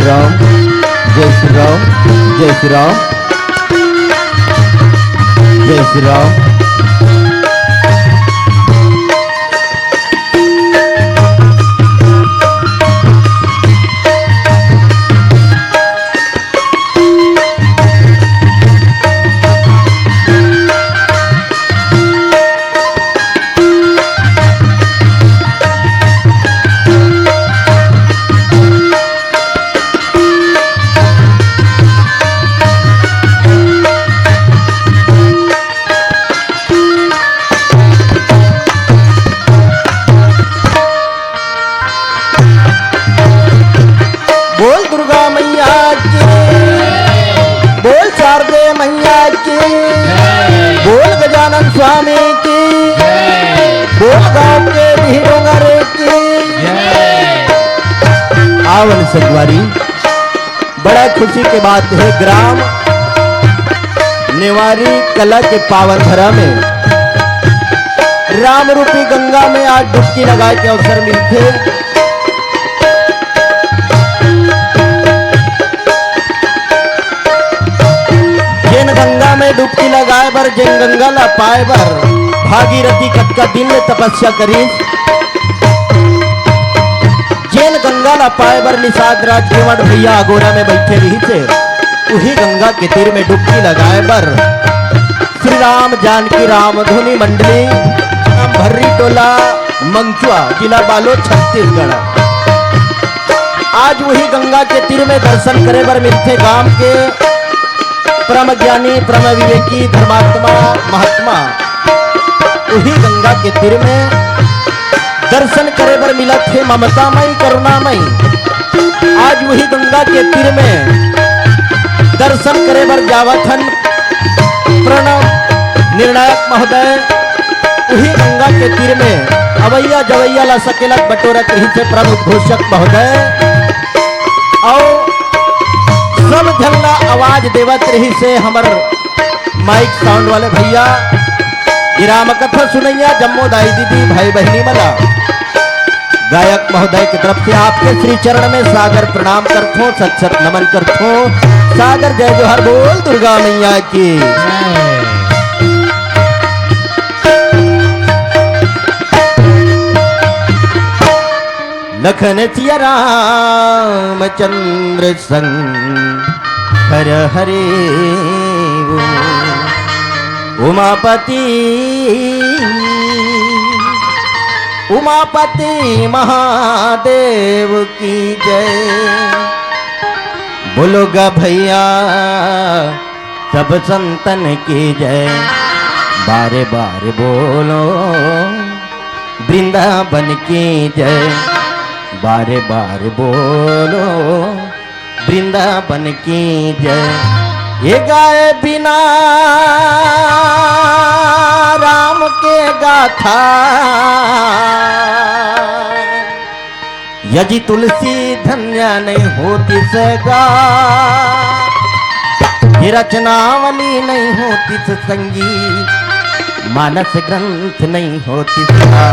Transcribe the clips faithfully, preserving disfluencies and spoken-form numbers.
राम, जय श्री राम, जय श्री राम, जय श्री राम। बोल दुर्गा मैया की, बोल शारदे मैया की, बोल गजानन स्वामी की, बोल गांव के भी डोंगर की। आवन संगवारी, बड़ा खुशी के बात हे, ग्राम नेवारी कला के पावन धरा में राम रूपी गंगा में आज डुबकी लगाए के अवसर मिलथे। जेन गंगा में डुबकी लगाए बर, जेन गंगा ला पाए बर भागीरथी कतका दिन ले तपस्या करिस, जेन गंगा ला पाए बर निषाद राज केवट भैया अगोरा में बइठे रिहिस हे, उही गंगा के तीर में डुबकी लगाए बर श्री राम जानकी राम धुनी मंडली, भर्री टोला, मंचुआ, जिला बालोद, छत्तीसगढ़। आज उही गंगा के तीर में दर्शन करे बर मिलथे गांव के परम ज्ञानी, परम विवेकी, धर्मात्मा, महात्मा। उही गंगा के तीर में दर्शन करे बर मिलत हे ममतामयी, करुणामयी। आज उही गंगा के तीर में दर्शन करे बर जावत हन प्रणव निर्णायक महोदय। उही गंगा के तीर में अवैया जवैया ला सकेलत बटोरत रिहिस हे प्रमुख घोषक महोदय। अउ सब झन ला आवाज देवत रिहिस हे हमर माइक साउंड वाले भैया, ये राम कथा सुनैया जम्मो दाई दीदी भाई बहिनी मन ला गायक महोदय के तरफ से आपके श्री चरण में सादर प्रणाम करथों, सत सत नमन करथों, सादर जय जोहार। बोल दुर्गा मैया की। लखन सिया रामचंद्र संग हर हरे उमापति, उमापति महादेव की जय। बोलो गा भैया सब संतन की जय। बारे बारे बोलो वृंदावन की जय। बारे बारे बोलो वृंदावन की जय। ये गाए बिना राम के गाथा, यदि तुलसी धन्य नहीं होतिस गा, ये रचनावली नहीं होतिस संगी, मानस ग्रंथ नहीं होतिस गा।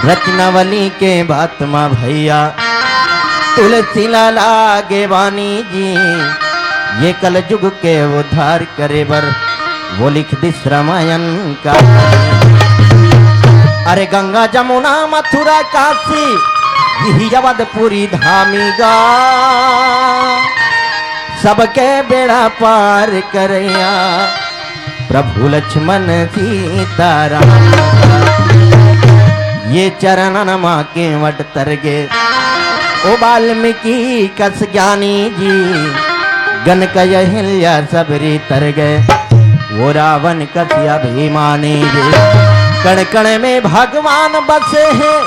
रचनावली के बात मा भैया तुलसी ला लागे बानी जी, ये कलजुग के उद्धार करे बर वो लिख दिस रामायण का। अरे गंगा जमुना मथुरा काशी, यही अवधपुरी धामी गा, सबके बेड़ा पार करैया प्रभु लक्ष्मण सीताराम। ये चरणन मा केवट तर गे। ओ वाल्मीकि कस ज्ञानी जी, गन कहिल्या सबरी तर गे। वो रावण कस अभिमानी जी, कण कण में भगवान बसे हैं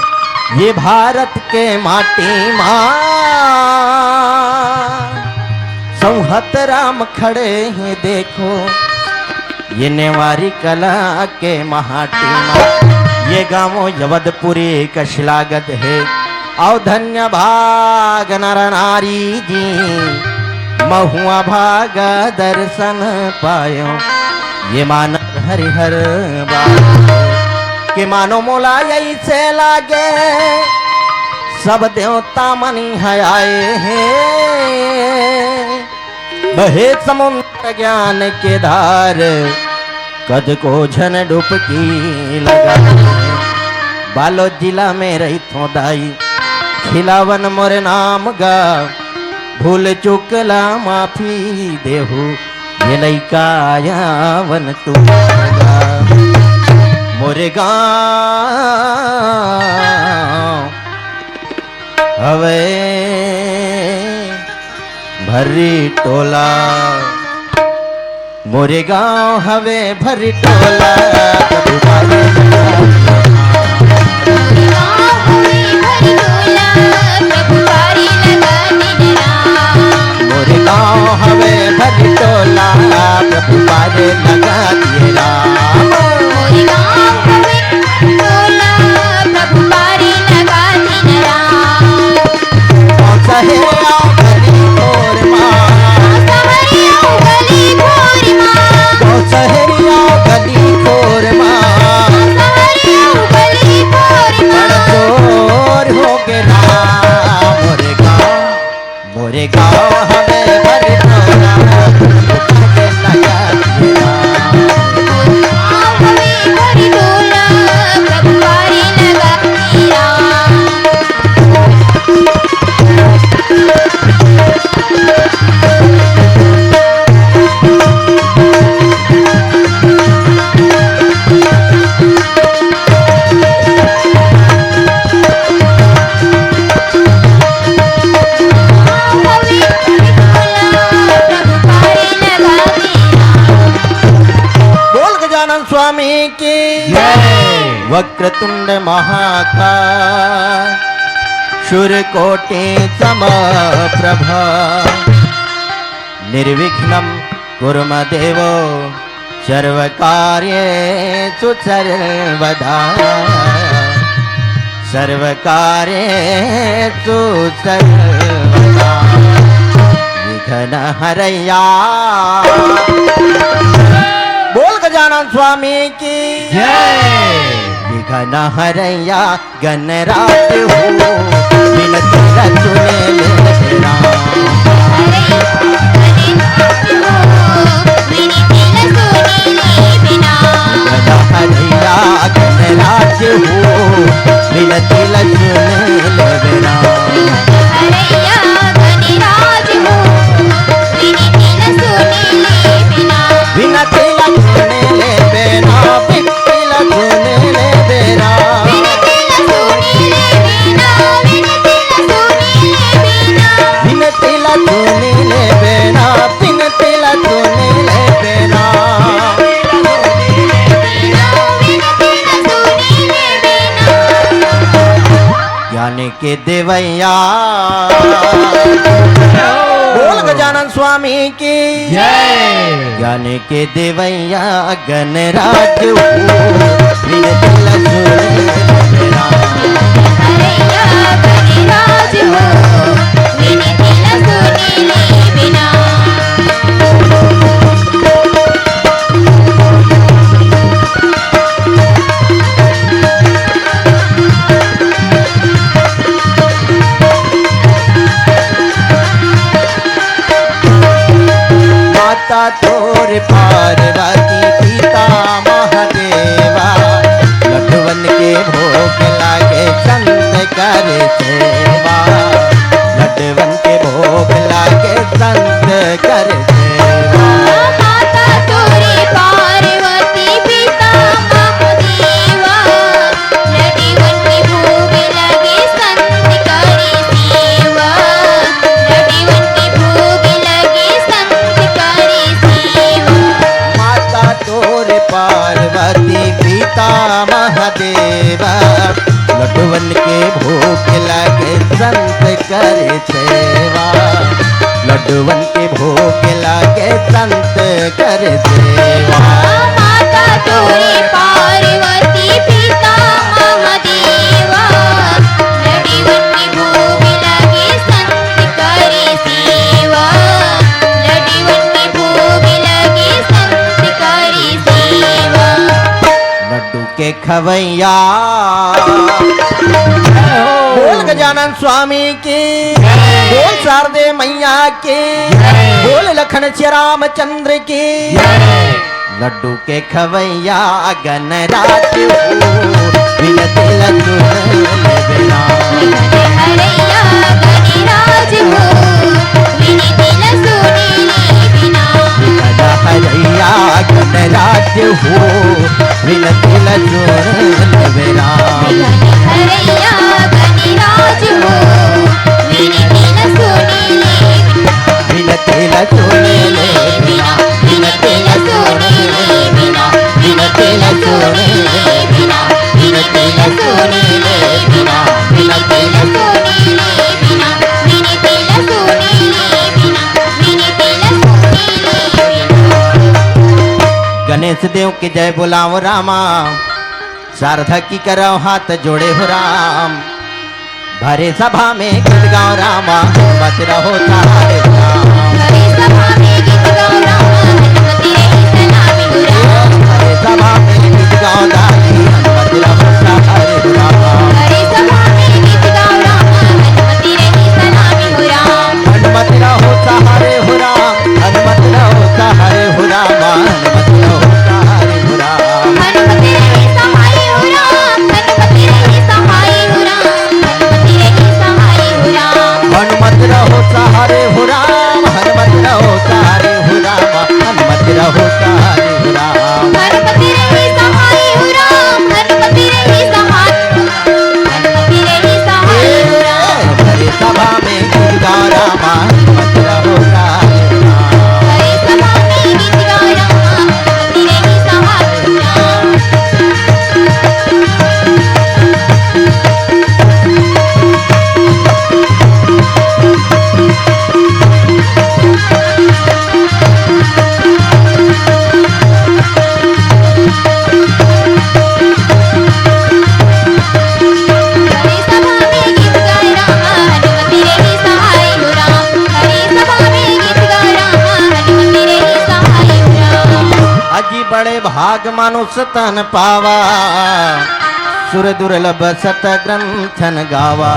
ये भारत के माटी मा। संहत राम खड़े हैं देखो ये नेवारी कला के महाटी मा। ये गाँव यवदपुरी कस लागत हे। अउ धन्य भाग नर नारी जी, महुआ भाग दर्शन पायो। ये मानव हरिहर बायो। के मानो मोला ऐसे लागे सब देवता मन इहाँ आए हे। बहे समुद्र ज्ञान के धार, कतको झन डुबकी लगाए। बालोद जिला में रहिथों दाई, खिलावन मोर नाम गा, भूल चूक ला माफी देहू, ये लइका आवन तू गा। मोर गाँव हवे भर्री टोला, मोर गाँव हवे भर्री टोला, प्रभु पारे लगा दिन राम। मोर गाँव हवे भर्री टोला, प्रभु पारे लगा दिन राम। सहरिया गली खोर मा। सहरिया गली खोर मा। ओ सहरिया गली खोर मा। सहरिया गली खोर मा। बड़ शोर हो गे ना मोरे गाँव, मोरे गाँव हवे भर टोला, लगा दिया। बोल गजानन स्वामी की जय। वक्रतुंड महाकाय सूर्यकोटि समप्रभा। निर्विघ्नं कुरु मे देव सर्वकार्येषु सर्वदा। सर्वकार्येषु सर्वदा। विघ्न हरैया। बोल गजानन स्वामी की जय। विघ्न हरैया गणराज हो, विनती ला सुने ले राम। हरैया गणराज हो, विनती ला सुने ले राम। विनती ला सुने ले बेना, बिनती ला सुने ले बेना, बिनती ला सुने ले बेना। बिनती ला सुने ले बेना, बिनती ला सुने ले बेना। बिनती ला सुने ले बेना, बिनती ला सुने ले बेना। बिनती ला सुने ले बेना। ज्ञान के देवैया। बोल गजानन स्वामी की जय। ज्ञान के देवैया गणराज हो, विनती ला सुने ले बेना। हरैया गणराज हो, विनती ला सुने ले बेना। माता तोर पार्वती पिता महादेवा, लड्डुवन के भोग लागे संत कर सेवा। लड्डुवन के भोग लागे संत कर सेवा। माता तोरे पार्वती पिता महादेवा, लड्डुवन के भोग लागे संत करे सेवा। लड्डुवन के भोग लागे संत करे सेवा। माता तोरे पार्वती पिता महादेवा, लड्डुवन के भोग लागे संत करे सेवा। लड्डुवन के भोग लागे संत करे सेवा। माता तोरे पार्वती पिता महादेवा, लड्डुवन के भोग लागे संत करे सेवा। लड्डुवन के भोग लागे संत करे सेवा। लड्डू के खवैया। बोल आनंद स्वामी की, बोल शारदे मैया की, बोल लखन सिया रामचंद्र की। लड्डू के खवैया गणराज हो, बिनती ला सुन लेबे राम। हरैया गणराज हो, बिनती ला सुन लेबे राम। हरैया गणराज हो, बिनती ला सुन लेबे राम। हरैया गणराज हो, बिनती ला सुन लेबे राम। बिनती ला सुन लेबे राम। बिनती ला सुन लेबे राम। बिनती ला सुन लेबे राम। बिनती ला सुन लेबे राम। बिनती ला सुन लेबे राम। बिनती ला सुन लेबे राम। बिनती ला सुन लेबे राम। गणेश देव के जय बोलाओ रामा। शारदा की करव हाथ जोड़े हो राम। भरे सभा में गीत गाओ रामा, हनुमत रहो सहारे हो राम। भरे सभा में गीत गाओ रामा, हनुमत रही सलामी हो राम। भरे सभा में गीत गाओ दादी, हनुमत रहो सहारे हो राम। भरे सभा में गीत गाओ रामा, हनुमत रही सलामी हो राम। हनुमत रहो सहारे हो राम, हनुमत रहो सहारे हो राम, हनुमत रहो सहारे हो राम। हनुमत रहे सहाय हो राम, हनुमत रहे सहाय हो राम, हनुमत रहे सहाय हो राम। हनुमत रहो सहारे हो राम, हनुमत रहो सहारे हो राम, हनुमत रहो सहारे हो राम। हनुमत रहे सहाय हो राम, हनुमत रहे सहाय हो राम। हनुमत रहे सहाय हो राम। भरे सभा में गीत गाओ रामा, हनुमत रहो सहारे हो राम। भरे सभा में गीत गाओ रामा, हनुमत रहे सहाय हो राम। हरे सभा में गीत गाए रामा, हनुमति रही सहाय हो राम। हरे सभा में गीत गाए रामा, हनुमति रही सहाय हो राम। अजी बड़े भाग मानुष तन पावा, सुर दुर्लभ सत ग्रंथन गावा।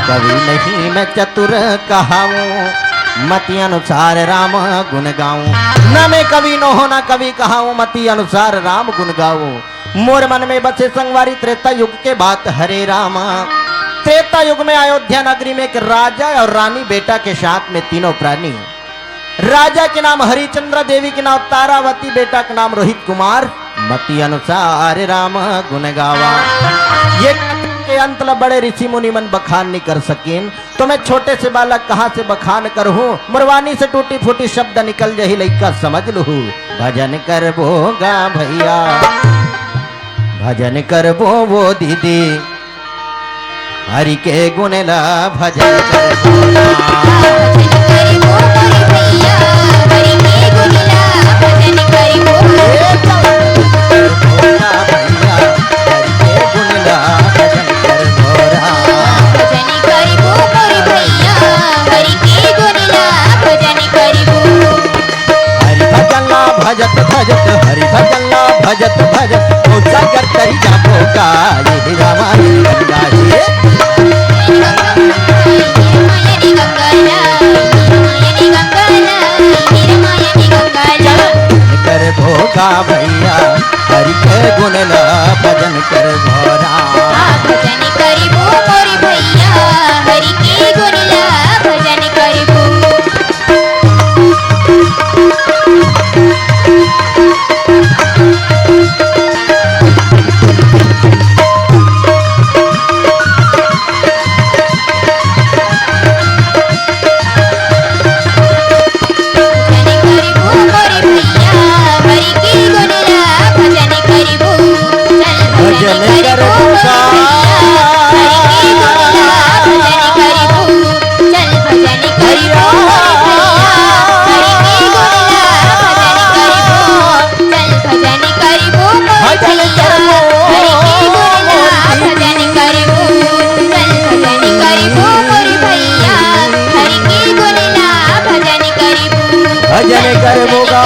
कवि नहीं मैं चतुर कहाऊं, मति अनुसार राम गुण गाऊं। न मैं कवि नोहूं, न कवि कहाऊं, मति अनुसार राम गुण गाऊं। मोर मन में बसे संगवारी त्रेता युग के बात हरे रामा। त्रेता युग में अयोध्या नगरी में एक राजा और रानी बेटा के साथ में तीनों प्राणी। राजा के नाम हरिचंद्र, देवी के नाम तारावती, बेटा के नाम रोहित कुमार। मति अनुसार राम गुण गावा। ये के अंत ल बड़े ऋषि मुनि मन बखान नहीं कर सकेन, तो मैं छोटे से बालक कहाँ से बखान करहूँ? मोर वाणी से टूटी फूटी शब्द निकल जही, लइका समझ लुहू। भजन करबो गा भैया, भजन करबो वो दीदी, हरि के गुण ला भजन करबो ना। भजन करबो मोर भैया, हरि के गुण ला भजन करबो। ए भजन करबो ना भैया, हरि के गुण ला भजन करबो ना। भजन करबो मोर भैया, हरि के गुण ला भजन करबो। हरि भजन ला भजत भजत, हरि भजन ला भजत भजत, ओ सागर तरी जाबो गा, ये रामा ये गंगा ये। करबो गा भैया, हरि के गुण ला भजन करबो राम। भजन करबो मोर भैया, हरि के गुण ला भजन करबो। भजन करबो मोर भैया, हरि के गुण ला भजन करबो। चल भजन करबो मोर भैया, हरि के गुण ला भजन करबो। चल भजन करबो मोर भैया, हरि के गुण ला भजन करबो। चल भजन करबो मोर भैया, हरि के गुण ला भजन करबो। चल भजन करबो मोर भैया, हरि के गुण ला भजन करबो। भजन करबो गा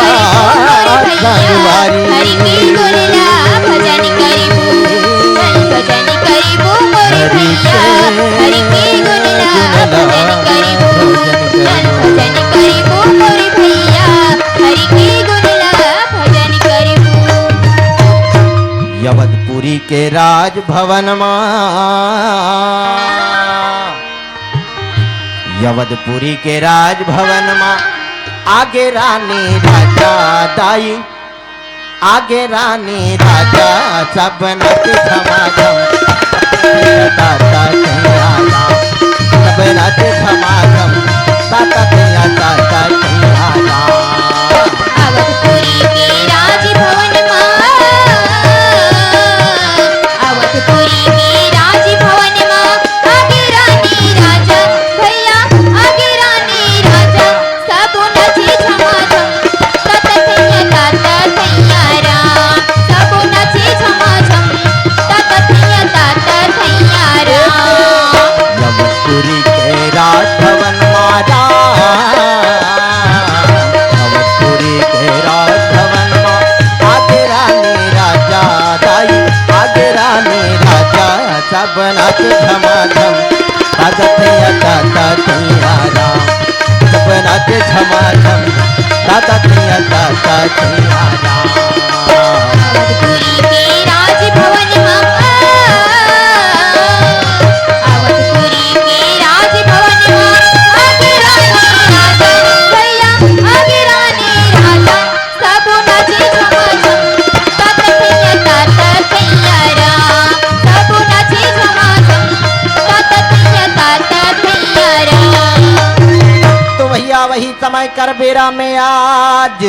संगवारी। हरि के गुण ला भजन करबो। चल भजन करबो मोर भैया, हरि के राजभवन मा, अवधपुरी के राजभवन मा, आगे रानी राजा दाई, आगे रानी राजा, सब नाचे झमाझम। ताता तैयारा, सब नाचे झमाझम। ताता तैया, ताता तैयारा। अवधपुरी के राजभवन मा, अवधपुरी के राजभवन मा, आगे रानी राजा, भैया, आगे रानी राजा, सब नाचे झमाझम। ताता तैया, ताता तैयारा, सब नाचे झमाझम। ताता तैया, ताता तैयारा। अवधपुरी के राजभवन मा राजा, अवधपुरी के राजभवन मा, आगे रानी राजा दाई, आगे रानी राजा, सब नाचे झमाझम। ताता तैया, ताता तैयारा, सब नाचे झमाझम। ताता तैया, ताता तैयारा। अवधपुरी के राजभवन मा, अवधपुरी के राजभवन मा, आगे रानी राजा, भैया, आगे रानी राजा, सब नाचे झमाझम। ताता तैया, ताता तैयारा, सब नाचे झमाझम। ताता तैया, ताता तैयारा। तो भैया, वही समय कर बेरा में आज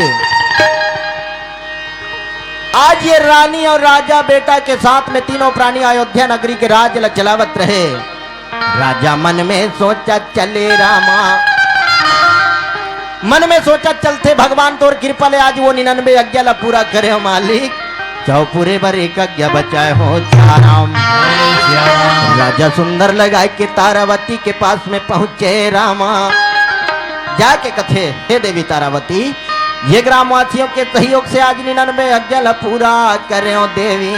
आज ये रानी और राजा बेटा के साथ में तीनों प्राणी अयोध्या नगरी के राज ल चलावत रहे। राजा मन में सोचा, चले रामा, मन में सोचा, चलथे भगवान तोर कृपा ले आज वो निन्यानवे यज्ञ ला पूरा करे हो मालिक। सौ पूरे बर एक यज्ञ बचाए हो चाराम। राजा सुंदर लगा के तारावती के पास में पहुंचे रामा। जाके कथे, हे देवी तारावती, ये ग्रामवासियों के सहयोग से आज निन्यानवे यज्ञ ला पूरा करे हो देवी।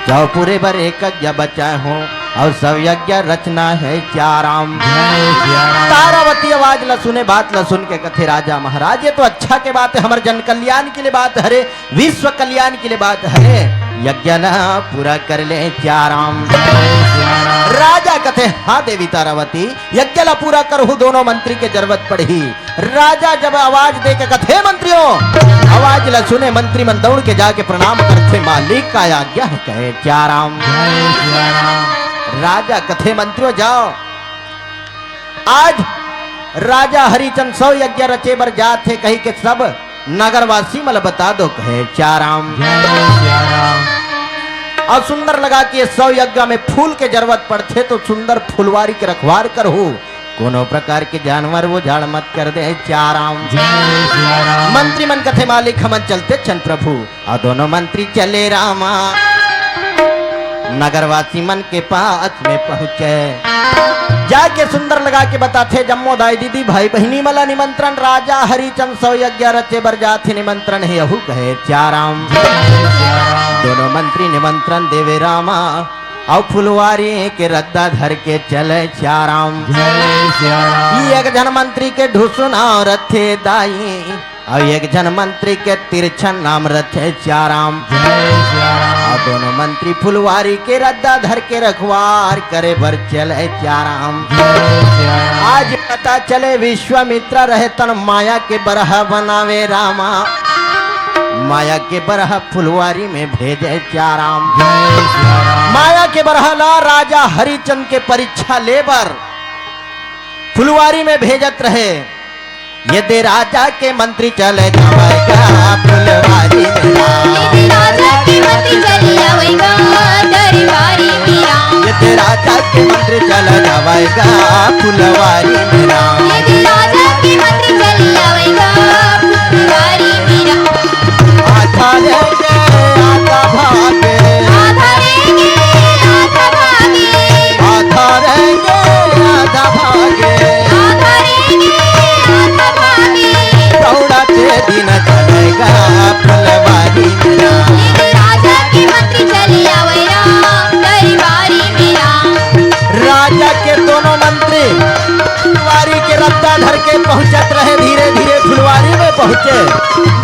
सौ पूरे बर एक यज्ञ बचाए हो और सौ यज्ञ रचना है चाराम। तारावती आवाज ला सुने, बात ला सुन के कथे, राजा महाराज, ये तो अच्छा के बात है, हमर जन कल्याण के लिए बात हरे, विश्व कल्याण के लिए बात हरे, यज्ञ ला पूरा कर ले चाराम। राजा कथे, हाँ देवी तारावती, यज्ञ ला पूरा करहु, दोनों मंत्री के जरूरत पड़ही। राजा जब आवाज दे के कथे, मंत्रियों, आवाज ला सुने, मंत्री मन दौड़ के जाके प्रणाम करथे, मालिक का आज्ञा है, कहे चाराम। राजा कथे, मंत्रियों जाओ, आज राजा हरिचंद सौ यज्ञ रचे बर जात हे कही के सब नगरवासी मन ल बता दो, कहे चाराम। और सुंदर लगा कि ये सौ यज्ञ में फूल के जरूरत पड़थे तो सुंदर फुलवारी के रखवार करहू, कोनो प्रकार के जानवर वो झाड़ मत कर दे, चाराम। मंत्री मन कथे, मालिक हमन चलते छन प्रभु। और दोनों मंत्री चले रामा, नगरवासी मन के पास में पहुंचे। जाके सुंदर लगा के बताथे, जम्मो दाई दीदी भाई बहिनी मन ला निमंत्रण, राजा हरिचंद सौ यज्ञ रचे बर जात हे, निमंत्रण हे अहू कहे चाराम। दोनों मंत्री निमंत्रण देवे रामा, अउ फुलवारी के रद्दा धर के चले चाराम। एक झन मंत्री के ढुसुना रथे दाई, अउ एक झन मंत्री के तिरछन नाम रथे चाराम। अउ दोनों मंत्री फुलवारी के रद्दा धर के रखवार करे बर चले चाराम। आज पता चले विश्वामित्र रहे तन माया के बरहा बनावे रामा, माया के बरहा फुलवारी में भेजे चाराम। माया के बरहा ला राजा हरिचंद के परीक्षा ले बर फुलवारी में भेजत रहे। यदि राजा के मंत्री चले जावय गा फुलवारी में राम। यदि राजा के मंत्री चले जावय गा दरबारी में राम। यदि राजा के मंत्री चले जावय गा फुलवारी में राम। यदि राजा के मंत्री चले जावय गा फुलवारी में राम। आधा रहेंगे, आधा भागे। आधा रहेंगे, आधा भागे। आधा रहेंगे, आधा भागे। आधा रहेंगे, आधा भागे। दौड़ाते दिन चलेगा फुलवारी में राम। यदि राजा के मंत्री चले आवै राम, दरबारी में राम। राजा के दोनों मंत्री फुलवारी के रद्दा धर के पहुंचत रहे, धीरे धीरे फुलवारी में पहुंचे।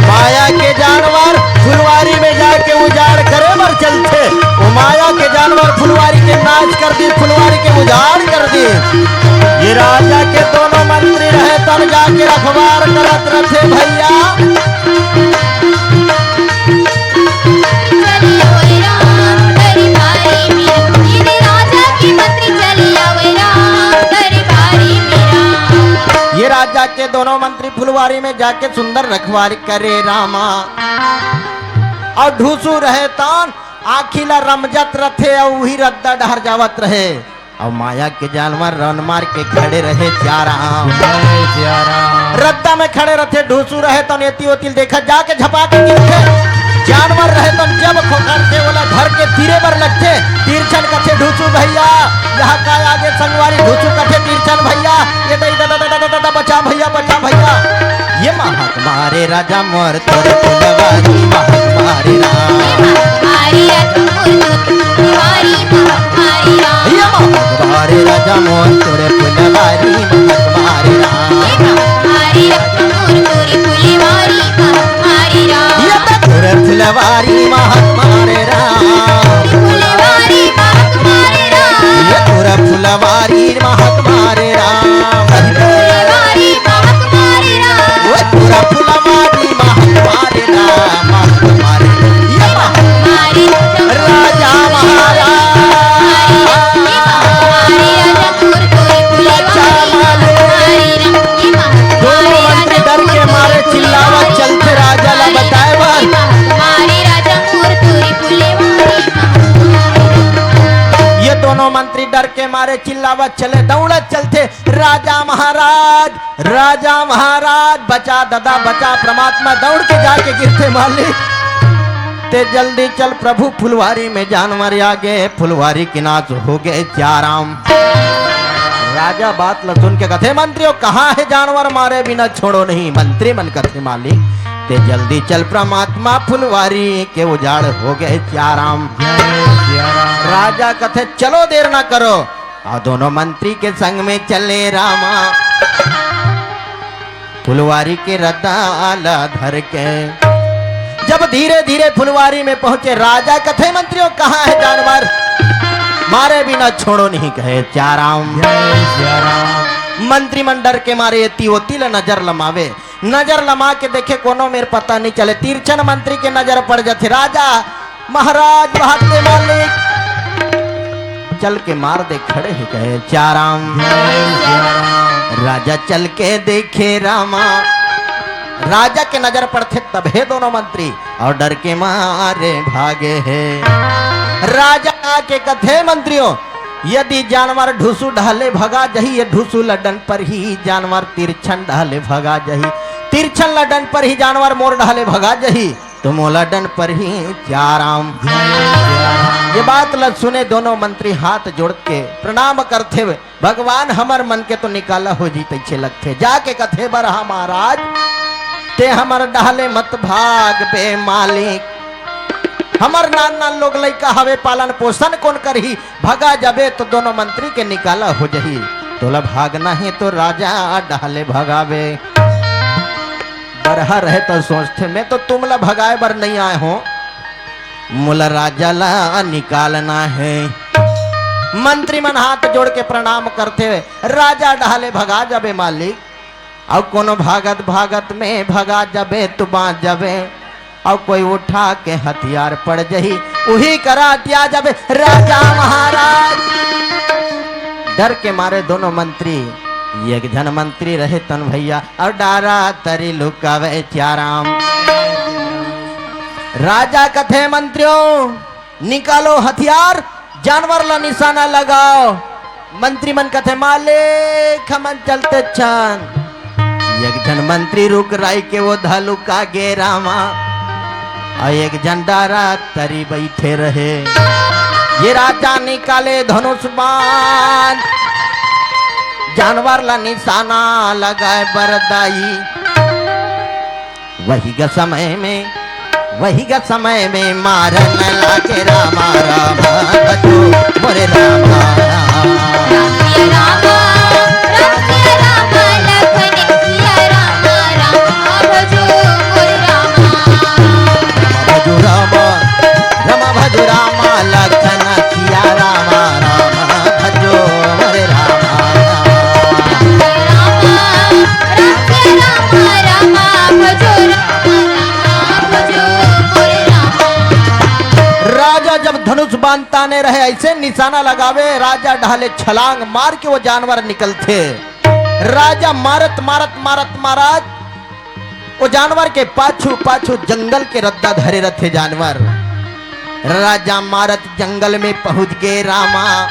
माया के जानवर फुलवारी में जाके उजाड़ करे बर चलथे। ओ माया के जानवर फुलवारी के नाश कर दी, फुलवारी के उजाड़ कर दी। ये राजा के दोनों मंत्री रहे तन जाके रखवार करत रथे भैया। चली आवै राम दरबारी में, ये राजा के मंत्री चली आवै राम दरबारी में राम। ये राजा के दोनों मंत्री फुलवारी में जाके सुंदर रखवारी करे रामा। अउ ढूसू रहे तन आँखी ला रमजत रथे अउ उही रद्दा डहर जावत रहे। अउ माया के जानवर रन मार के खड़े रहे सियाराम। जय सियाराम। रद्दा में खड़े रथे, ढूसू रहे तन एती ओती ल देखत जाके झपा के गिरथे। जानवर रहे तन जब खोखरथे ओला धर के तीरे बर लगथे। तिरछन कथे ढूसू भैया, यहाँ काय आगे संगवारी। ढूसू कथे तिरछन भैया, ये दई दा दा दा दा दा दा, बचा भैया, बचा भैया। ये महक मारे राजा मोर तोर फुलवारी महक मारे राम। मारे राजा मोर तोर फुलवारी महक मारे राम। ये महक मारे राजा मोर तोर फुलवारी महक मारे राम। मारे राजा मोर तोर फुलवारी महक मारे राम। ये तो तोर फुलवारी महक मारे राम। फुलवारी महक मारे राम। ये तोर फुलवारी महक मारे राम। फुलवारी महक मारे राम। ओ तोर फुलवारी महक मारे राम, महक मारे। ये महक मारे राजा महाराज। बचा मालिक। दोनों मंत्री डर के मारे चिल्लावत चलथे राजा ला बताए बर। ये दोनों मंत्री डर के मारे चिल्लावत चले, दौड़त चलथे। राजा महाराज, राजा महाराज, बचा ददा, बचा, परमात्मा दौड़ के जाके गिरथे मालिक। ते जल्दी चल प्रभु, फुलवारी में जानवर आगे, फुलवारी के नाश हो गे सियाराम। राजा बात ल सुन के कथे, मंत्रियों, कहाँ हे जानवर, मारे बिना छोड़ो नहीं। मंत्री मन कथे, मालिक, ते जल्दी चल परमात्मा, फुलवारी के उजाड़ हो गे सियाराम। जय सियाराम। राजा कथे, चलो देर ना करो। अउ दोनों मंत्री के संग में चले रामा। फुलवारी के रद्दा ला धर के जब धीरे धीरे फुलवारी में पहुंचे, राजा कथे, मंत्रियों, कहाँ हे जानवर, मारे बिना छोड़ो नहीं कहे सियाराम। जय सियाराम। मंत्री मन डर के मारे एती ओती ला नजर लमावे। नजर लमा के देखे, कोनो मेर पता नहीं चले। तिरछन मंत्री के नजर पड़ जाथे। राजा महाराज भाग दे मालिक, चल के मार दे खड़े हे कहे सियाराम। राजा चल के देखे रामा, राजा के नजर पड़थे तभे दोनों मंत्री अउ डर के मारे भागे हे। राजा के कथे, मंत्रियों, यदि जानवर ढुसू डहले भगा जही, ये ढुसू लड्डन पर ही जानवर तिरछन डहले भगा जही, तिरछन लड्डन पर ही जानवर मोर डहले भगा जही, तो मोला डन पर ही सियाराम। ये बात ल सुने दोनों मंत्री हाथ जोड़ के प्रणाम करथे, भगवान हमर मन के तो निकाला हो जी तैसे लगथे। जाके कथे बरहा महाराज, ते हमर डहले मत भाग बे मालिक, हमर नान नान लोग लइका हवे, पालन पोषण कोन करही? भगा जाबे तो दोनों मंत्री के निकाला हो जही। तोला भागना हे तो राजा डहले भगाबे। बरहा रहे तो सोचथे, मैं तो तुमला भगाए बर नहीं आए हों, मोला राजा ला निकालना हे। मंत्री मन हाथ जोड़ के प्रणाम करथे, राजा डहले भगा जाबे मालिक। अउ कोनो भागत भागत में भगा जाबे, तू बाँच जाबे। अउ कोई उठा के हथियार पड़ जही, उही करा अटिया जाबे राजा महाराज। डर के मारे दोनों मंत्री, एक झन मंत्री रहे तन भैया अउ डारा तरी लुकावे सियाराम। राजा कथे मंत्रियों, निकालो हथियार, जानवर ला निशाना लगाओ। मंत्री मन कथे, मालिक, हमन चलत हन। एक झन मंत्री रुख राई के ओ धलुका गे रामा, अउ एक झन डारा तरी बइठे रहे। ये राजा निकाले धनुष बाण, जानवर ला निशाना लगाए बर दाई। वही ग समय में, वही ग समय में मारन लागे रामा, रामा भजो मोरे रामा। राम सिया रामा, राम सिया रामा, लखन सिया रामा, रामा भजो मोरे रामा। रामा भजो रामा, रामा अंताने रहे, अइसे निशाना लगावे, राजा डहाले छलांग मार के वो जानवर निकलथे। राजा मारत, मारत, मारत, मारत वो जानवर के पाछू, पाछू जंगल के रद्दा धरे रथे जानवर। राजा मारत जंगल में पहुंच गे रामा,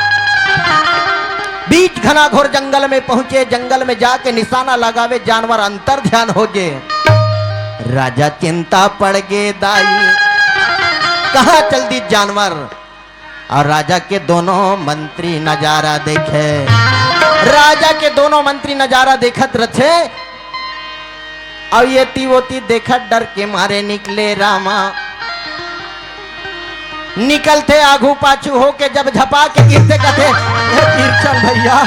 बीच घनाघोर जंगल में पहुंचे। जंगल में जाके निशाना लगावे, जानवर अंतर ध्यान हो गे। राजा चिंता पड़ गे दाई, कहाँ चल दी जानवर। अउ राजा के दोनों मंत्री नजारा देखे। राजा के दोनों मंत्री नजारा देखत रथे, अउ ये ती वो ती देखत डर के मारे निकले रामा। निकलथे आघू पाछू होके, जब झपा के गिरथे कथे, "हे तिरछन भइया,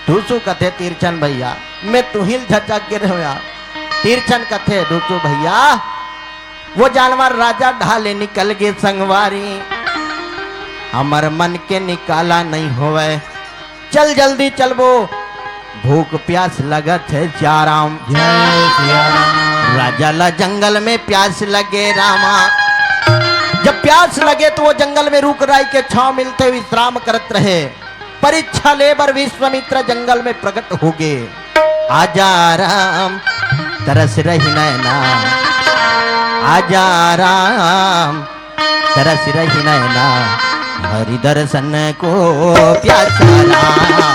दूसू कथे तिरछन भइया, मैं तुहिल झचक गिरे हों यार।" तिरछन कथे, "दूसू भइया, वो जानवर राजा डहाले निकल गे संगवारी, हमर मन के निकाला नइ होवय, चल जल्दी चलबो, भूख प्यास लगत हे सियाराम।" राजा ला जंगल में प्यास लगे रामा। जब प्यास लगे तो वो जंगल में रूख राई के छांव मिलथे, विश्राम करत रहे। परीक्षा ले बर विश्वामित्र जंगल में प्रकट हो गे। आजा राम, तरस रही नैना, आजा राम, तरस रही नैना, हरि दर्शन को प्यासा राम।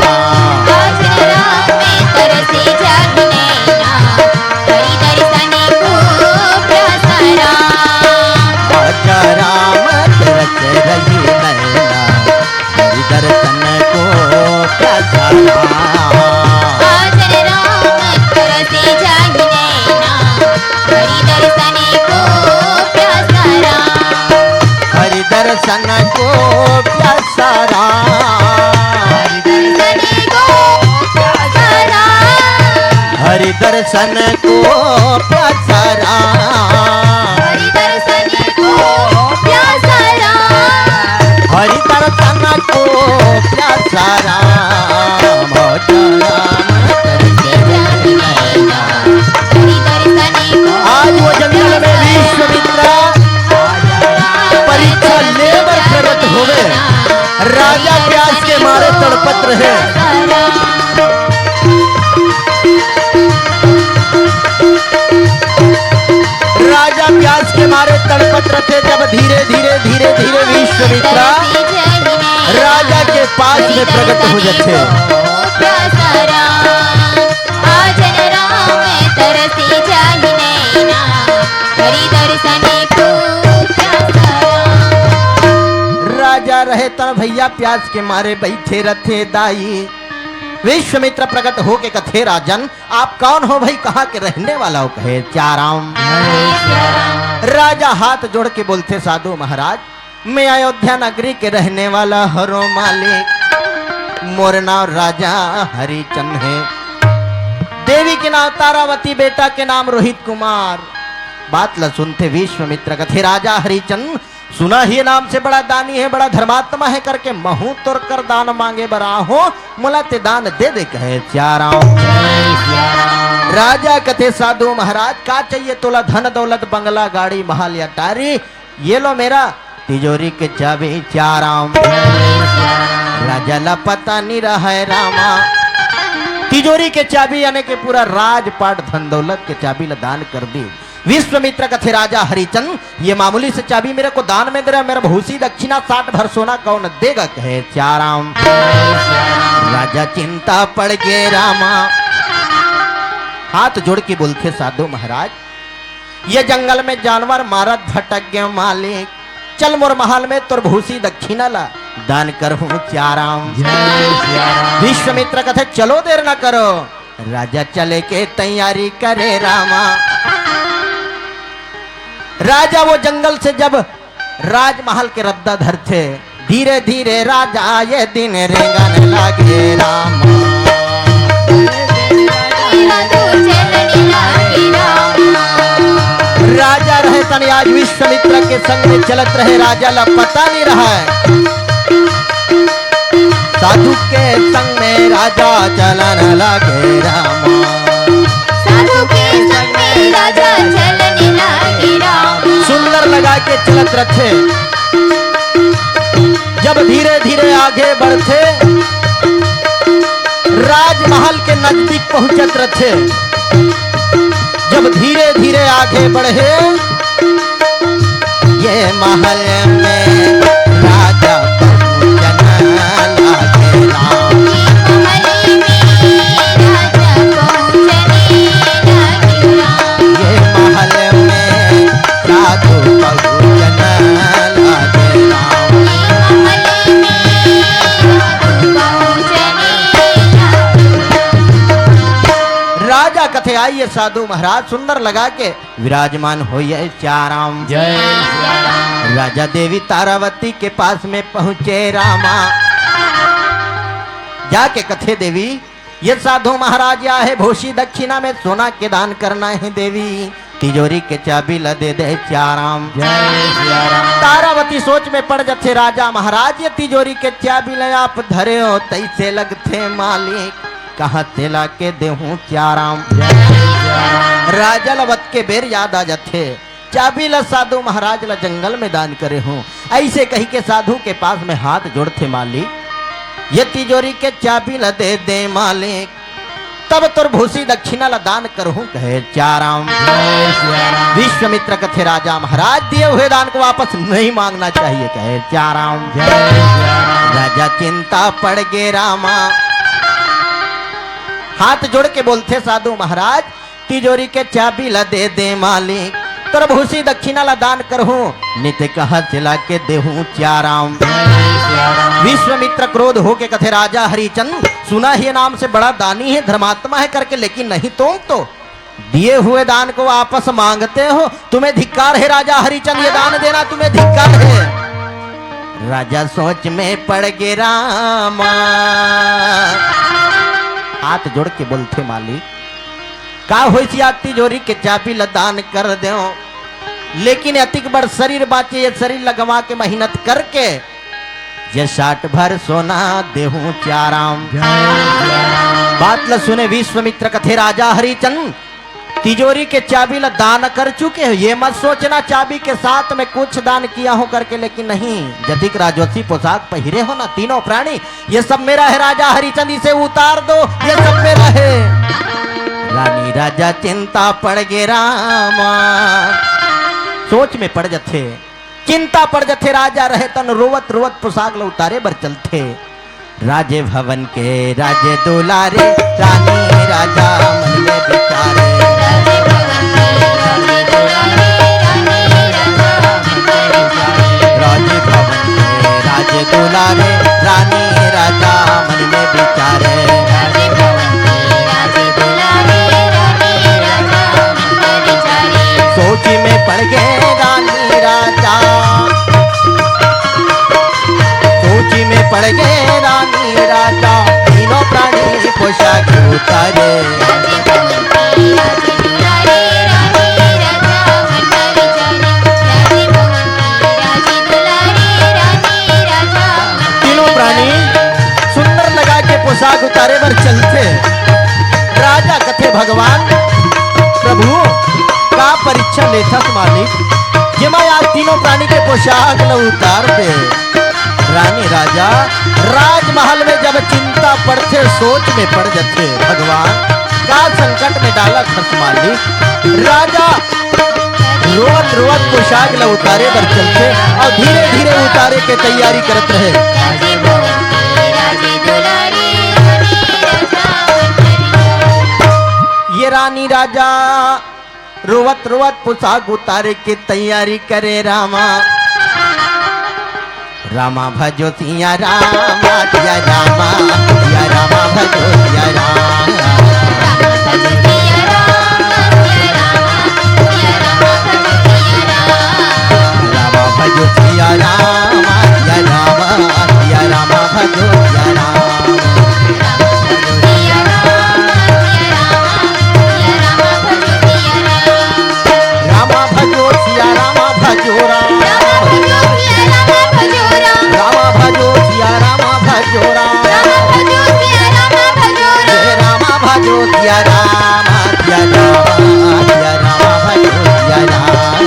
आजा राम, तरस जागी नैना, हरि दर्शन को प्यासा राम। आजा राम, तरस रही नैना, हरि दर्शन को प्यासा राम। आजा राम, तरस जागी नैना, हरि दर्शन को प्यासा राम। हरि दर्शन को प्यासा राम। हरि दर्शन को प्यासा राम। हरि दर्शन को प्यासा राम। हरि दर्शन को प्यासा राम। हरि दर्शन को प्यासा राम। हो राम। आज वो जंगल में विश्वामित्र परीक्षा ले बर प्रगट होवे। राजा प्यास के मारे तड़पत रहे। राजा प्यास के मारे तड़पत रथे, जब धीरे धीरे, धीरे धीरे विश्वामित्र राजा के पास में प्रगट हो जाथे। राजा रहे तन भइया प्यास के मारे बइठे रथे दाई। विश्वामित्र प्रगट होके कथे, राजन, आप कौन हो भाई, कहाँ के रहने वाला हो? कहे, सियाराम। राजा हाथ जोड़ के बोलथे, साधु महाराज, मैं अयोध्या नगरी के रहने वाला हरों मालिक, मोर नाम राजा हरिचंद हे, देवी के नाम तारावती, बेटा के नाम रोहित कुमार। बात ला सुनथे विश्वामित्र कथे, राजा हरिचंद, सुना ही नाम से बड़ा दानी हे, बड़ा धर्मात्मा हे करके महूं तोर कर दान मांगे बर आहों, मोला ते दान दे दे कहे सियाराम। राजा कथे, साधु महाराज, का चाहिए तोला? धन दौलत, बंगला, गाड़ी, महल या टारी, ये लो मेरा तिजोरी के चाबी सियाराम। राजा ला पता नी रहय रामा, तिजोरी के चाबी यानी कि पूरा राजपाट धन दौलत के चाबी ला दान कर दी। विश्वामित्र कथे, राजा हरिचंद, ये मामूली से चाबी मेरे को दान में दे रहा, मेरा भूसी दक्षिणा साठ भर सोना कौन देगा? कहे सियाराम। राजा चिंता पड़ गे रामा, हाथ जोड़ के बोलथे, साधु महाराज, ये जंगल में जानवर मारत भटक गे मालिक, चल मोर महल में तोर भूसी दक्षिणा ला दान करहूं सियाराम। विश्वामित्र कथे, चलो देर न करो। राजा चले के तैयारी करे रामा। राजा वो जंगल से जब राजमहल के रद्दा धरथे, धीरे धीरे राजा ये दिन रेंगन लागे रामा। राजा रहे तन आज विश्वामित्र के संग में चलत रहे, राजा ला पता नहीं रहा है। साधु के संग में राजा चलन लागे रामा। साधु के संग में राजा चलन लागे रामा। सुंदर लगा के चलत रथे। जब धीरे धीरे आगे बढ़थे, राजमहल के नजदीक पहुंचत रथे। जब धीरे धीरे आगे बढ़े, ये महल में राजा पहुंचना लागे राम। ये महल में राजा पहुंचने लागे राम। ये महल में साधु पहुंचना लागे राम। ये महल में साधु पहुंचने लागे राम। राजा कथे, आइए साधु महाराज, सुंदर लगा के विराजमान होइए चाराम। जय सिया राम। राजा देवी तारावती के पास में पहुंचे रामा। जाके कथे, देवी, ये साधु महाराज आए हे, भूसी दक्षिणा में सोना के दान करना हे देवी, तिजोरी के चाबी ला दे दे चाराम। जय सिया राम। तारावती सोच में पड़ जथे, राजा महाराज, ये तिजोरी के चाबी ला आप धरे हो, तैसे लगथे मालिक, कहाँ से ला के देहूं चाराम। जय सिया राम। राजा ल वत के बेर याद आ जथे, चाबी ला साधु महाराज ला जंगल में दान करे हूँ। ऐसे कही के साधु के पास में हाथ जोड़थे, मालिक, ये तिजोरी के चाबी ला दे दे मालिक, तब तोर भूसी दक्षिणा ला दान करहूँ, कहे चाराम। जय सिया राम। विश्वामित्र कथे, राजा महाराज, दिए हुए दान को वापस नहीं मांगना चाहिए, कहे चाराम। जय सिया राम। राजा चिंता पड़ गे रामा, हाथ जोड़ के बोलथे साधु महाराज, तिजोरी के चाबी ला दे दे मालिक, तोर भूसी दक्षिणा ला दान करहूँ, नित कहाँ से ला के देहूँ चाराम। विश्वामित्र क्रोध होके कथे, राजा हरिचंद, सुना ही नाम से बड़ा दानी है, धर्मात्मा है करके, लेकिन नहीं, तुम तो दिए हुए दान को वापस मांगते हो, तुम्हें धिक्कार है राजा हरिचंद, ये दान देना तुम्हें धिक्कार है। राजा सोच में पड़ गे रामा, हाथ जोड़ के बोलथे, मालिक, का होइस या तिजोरी के चाबी ल दान कर देव, लेकिन अतिक बड़ शरीर बाँचे, ये शरीर ल गंवा के मेहनत करके ये साठ भर सोना देहूँ चाराम। जय सिया राम। बात ल सुने विश्वामित्र कथे, राजा हरिचंद, तिजोरी के चाबी ल दान कर चुके हो, ये मत सोचना चाबी के साथ में कुछ दान किया हो करके, लेकिन नहीं, जतिक राजवंशी पोशाक पहिरे हो ना तीनों प्राणी, ये सब मेरा है राजा हरिचंद, इसे उतार दो, ये सब मेरा है। रानी राजा चिंता पड़ गे रामा, सोच में पड़ जथे, चिंता पड़ जथे। राजा रहे तन रोवत रोवत पोशाक ल उतारे बर चलथे। राजे भवन के राजे दुलारे, रानी राजा मन में विचारे। राजे भवन के राजे दुलारे, रानी राजा मन में विचारे। सोची में पड़ गे रानी राजा, सोची में पड़ गे रानी राजा, तीनों प्राणी पोशाक उतारे। तीनों प्राणी सुंदर लगा के पोशाक उतारे बर चलथे। राजा कथे, भगवान, प्रभु, का परीक्षा लेथस मालिक, जेमा आज तीनों प्राणी के पोशाक ल उतार दे। रानी राजा राजमहल में जब चिंता पड़थे, सोच में पड़ जथे, भगवान, का संकट में डालत हस मालिक। राजा रोवत रोवत पोशाक ल उतारे बर चलथे अउ धीरे धीरे उतारे के तैयारी करत रहे। ये रानी राजा रोवत रोवत पोशाक उतारे के तैयारी करे रामा। रामा भजो सिया रामा, सिया रामा, सिया रामा भजो सिया रामा। रामा भजो सिया रामा, सिया रामा, सिया रामा भजो सिया रामा। रामा भजो सिया रामा भजो राम। रामा भजो सिया रामा भजो राम। हे रामा भजो सिया रामा, सिया रामा, सिया रामा भजो सिया राम।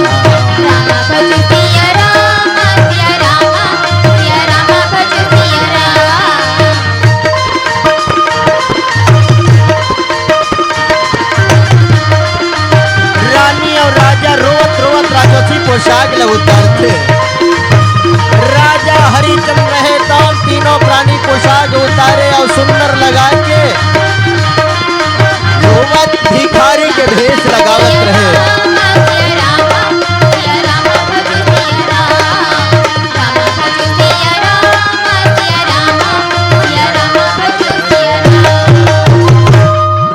उतारथे। राजा हरिचंद रहे त तीनों प्राणी पोशाक उतारे अउ सुंदर लगा के रोवत भिखारी के भेष लगावत रहे।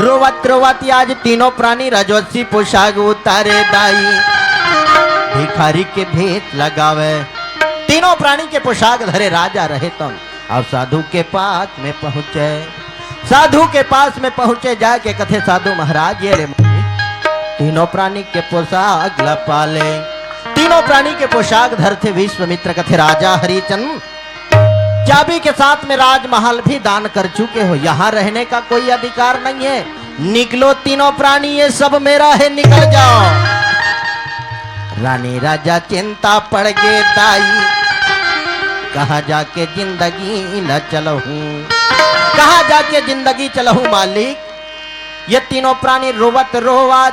रोवत रोवत आज तीनों प्राणी रजस्वी पोशाक उतारे दाई, भिखारी के भेष लगावे। तीनों प्राणी के पोशाक धरे राजा रहे तब अउ साधु के पास में पहुंचे। साधु के पास में पहुंचे, जाके कथे, "साधु महाराज, ये ले मोर तीनों प्राणी के पोशाक ला पाले।" तीनों प्राणी के पोशाक धरथे विश्वामित्र, कथे, "राजा हरिचंद, चाबी के साथ में राजमहल भी दान कर चुके हो, यहाँ रहने का कोई अधिकार नहीं है। निकलो तीनों प्राणी, ये सब मेरा है, निकल जाओ।" रानी राजा चिंता पड़ गे दाई, कहाँ जाके जिंदगी ल चलहूँ, कहाँ जाके जिंदगी चलहूँ मालिक। ये तीनों प्राणी रोवत रोवत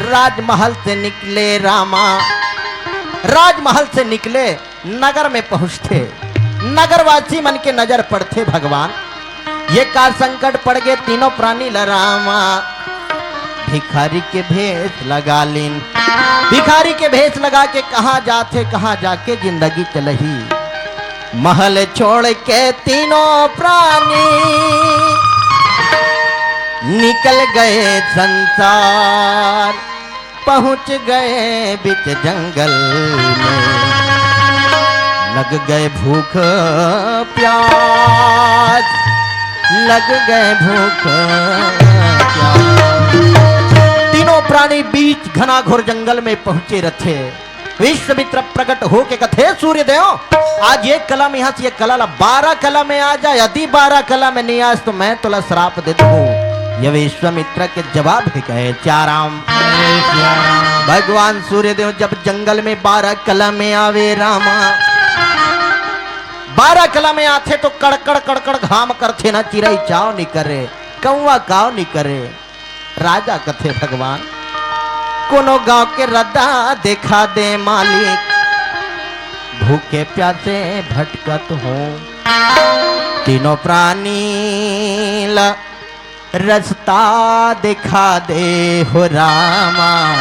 राजमहल से निकले रामा, राजमहल से निकले, नगर में पहुंचथे। नगरवासी मन के नजर पड़थे भगवान, ये का संकट पड़ गे तीनों प्राणी ल रामा। भिखारी के भेष लगा लीन, भिखारी के भेष लगा के कहाँ जाथे, कहाँ जाके जिंदगी चलही। महल छोड़ के तीनों प्राणी निकल गए संसार, पहुंच गए बीच जंगल में, लग गए भूख प्यास, लग गए भूख प्यास। तीनों प्राणी बीच घनाघोर जंगल में पहुंचे रथे। विश्वामित्र प्रकट होके कथे, "सूर्य देव, आज एक कला में यहाँ से एक कला ला, बारह कला में आ जा, यदि बारह कला में नहीं आस तो मैं तोला श्राप दे दूँ।" ये विश्वामित्र के जवाब हे कहे, "चाराम।" भगवान सूर्य देव जब जंगल में बारह कला में आवे रामा, बारह कला में आथे तो कड़कड़ कड़कड़ घाम करथे ना, चिरई चाव निकरे, कौवा काव निकरे। राजा कथे, "भगवान, कोनो गांव के रद्दा देखा दे मालिक, भूखे प्यासे भटकत हों। तीनों प्राणी ला रस्ता देखा दे हो रामा,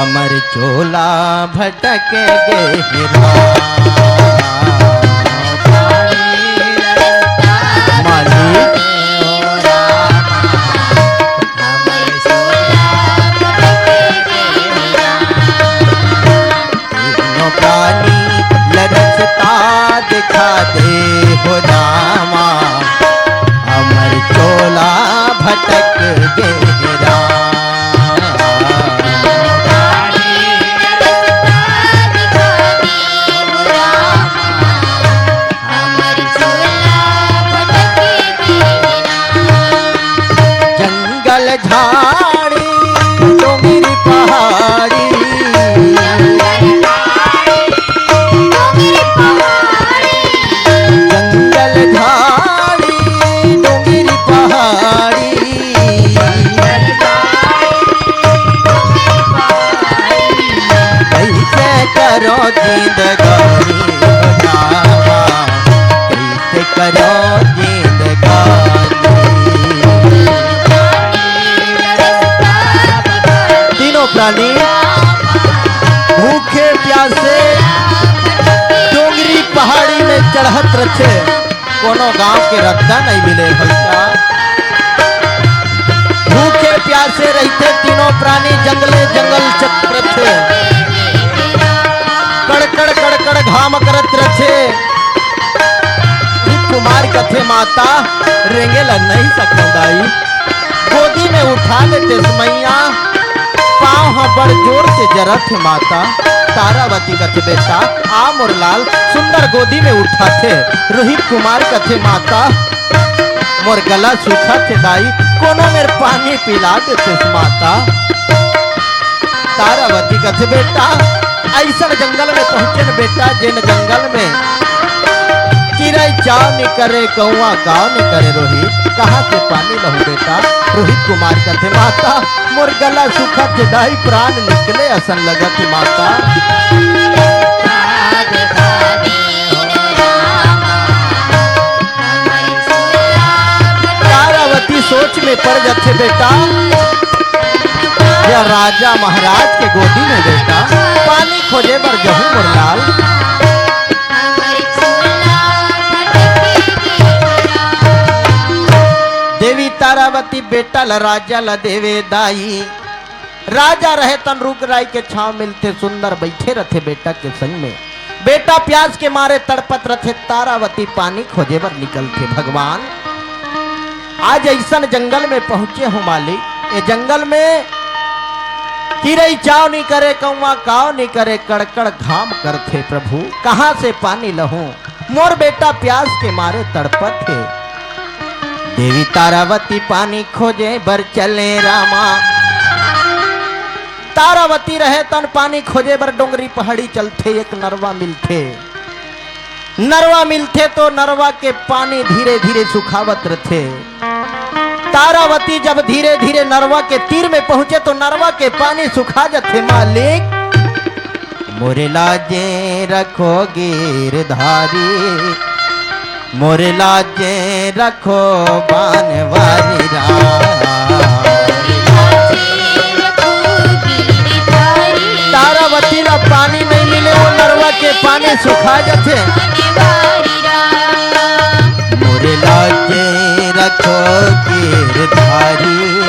हमर चोला भटक गे हे रामा।" मालिक, तीनों प्राणी ल रस्ता दिखा दे हो रामा, हमर चोला भटक गे हे रामा। जंगल झाड़ी डोंगरी पहाड़ी, जंगल झाड़ी डोंगरी पहाड़ी, कैसे करो जिंदगानी हो रामा, कैसे करो जिंदगानी। तीनों प्राणी भूखे प्यासे डोंगरी पहाड़ी में चढ़त रथे, कोनो गांव के रद्दा नहीं मिले भैया। भूखे प्यासे रहिथे तीनों प्राणी, जंगले जंगल चलत रथे, कड़कड़ कड़कड़ घाम करत रथे। कुमार कथे, "माता, रेंगे ला नहीं सकंव दाई।" गोदी में उठा लेतेस मइया, पाँव ह बड़ जोर से जरत हे माता। तारावती कथे, "बेटा, आ मोर लाल।" सुंदर गोदी में उठाथे। रोहित कुमार कथे, "माता, मोर गला सूखत हे दाई, कोनो मेर पानी पिला देतेस माता।" तारावती कथे, "बेटा, अइसन जंगल में पहुंचेन बेटा, जेन जंगल में चिरई चाव नी करे, कौवा काव नी करे रोहित, कहाँ से पानी लहूं बेटा?" रोहित कुमार कथे, "माता, मोर गला सुखत हे दाई, प्राण निकले असन लगत हे माता।" तारावती सोच में पड़ जाथे, "बेटा, ये राजा महाराज के गोदी में बेटा, पानी खोजे बर जहूं मोर लाल।" देवी तारावती बेटा ला राजा ला देवे दाई। राजा रहे तन रुख राई के छांव मिलथे, सुंदर बइठे रथे बेटा के संग में। बेटा प्यास के मारे तड़पत रथे, तारावती पानी खोजे बर निकलथे। भगवान, आज अइसन जंगल में पहुंचे हूं मालिक, ए जंगल में चिरई चाव नी करे, कौवा काव नी करे, कड़कड़ घाम करथे प्रभु, कहां से पानी लहूं? मोर बेटा प्यास के मारे तड़पत हे। देवी तारावती पानी खोजे बर चले रामा। तारावती रहे तन पानी खोजे बर डोंगरी पहाड़ी चलथे, एक नरवा मिलथे। नरवा मिलथे तो नरवा के पानी धीरे-धीरे सुखावत रथे। तारावती जब धीरे-धीरे नरवा के तीर में पहुंचे तो नरवा के पानी सुखा जथे। मालिक, मोरे लाजे रखो गिरधारी, मोरे लाजे रखो बनवारी राम। तारावती ला पानी नहीं मिले, वो नरवा के पानी सुखा जथे। मोरे लाजे रखो गिरधारी,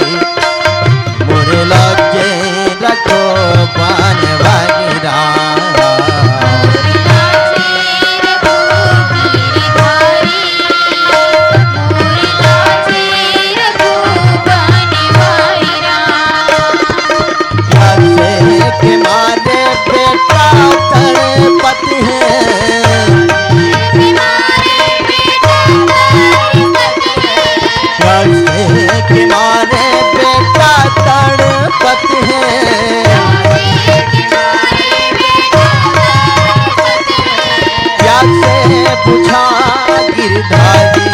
मोरे लाजे रखो बनवारी राम। प्यासे के मारे बेटा तड़पत हे। प्यासे के मारे बेटा तड़पत हे। प्यासे बुझा गिरधारी,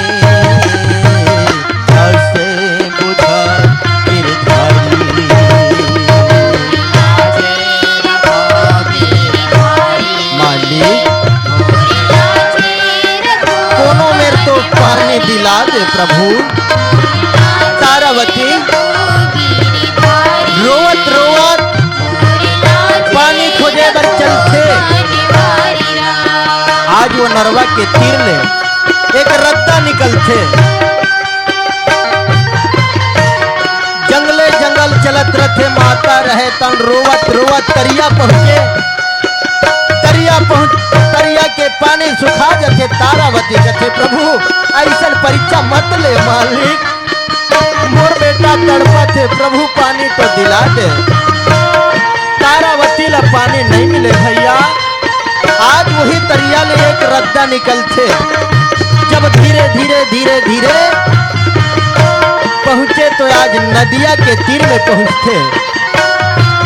प्यासे बुझा गिरधारी। मालिक, कोनो मेर तो पानी दिला दे प्रभु। तारावती रोवत रोवत पानी खोजे बर चलथे। आज वो नरवा के तीर ले एक रद्दा निकलथे। जंगले जंगल चलत रथे, माता रहे तन रोवत रोवत तरिया पहुंचे। तरिया पहुंच, तरिया के पानी सुखा जथे। तारावती कथे, "प्रभु, अइसन परीक्षा मत ले मालिक, मोर बेटा तड़पत हे, प्रभु पानी तो दिला दे।" तारावती ला पानी नहीं मिले भैया। आज वही तरिया ले एक रद्दा निकलथे। जब धीरे धीरे धीरे धीरे पहुंचे तो आज नदिया के तीर में पहुंचथे।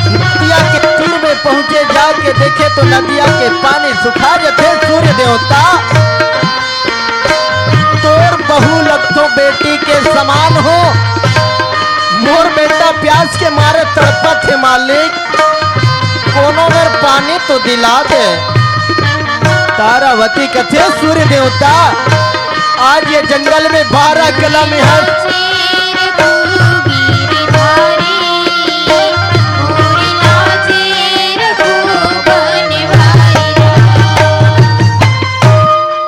नदिया के तीर में पहुंचे, जाके देखे तो नदिया के पानी सुखा जथे। सूर्य देवता, तोर बहू लगथो बेटी के समान हो। मोर बेटा प्यास के मारे तड़पत हे मालिक, कोनो मेर पानी तो दिला दे। तारावती कथे, सूर्य देवता, आज ये जंगल में बारह कला में हस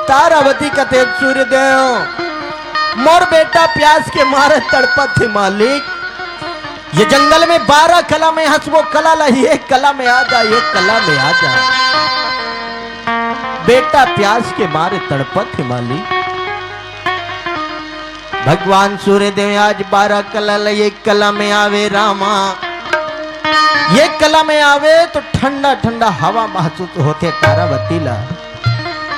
तारावती कथे, सूर्यदेव, मोर बेटा प्यास के मारे तड़पत हे मालिक। ये जंगल में बारह कला में हस, वो कला ला, ये कला में आ जा, ये कला में आ जा। बेटा प्यास के मारे तड़पत हे मालिक। भगवान सूर्यदेव आज बारह कला ला, ये कला में आवे रामा, ये कला में आवे तो ठंडा ठंडा हवा महसूस होथे तारावती ला।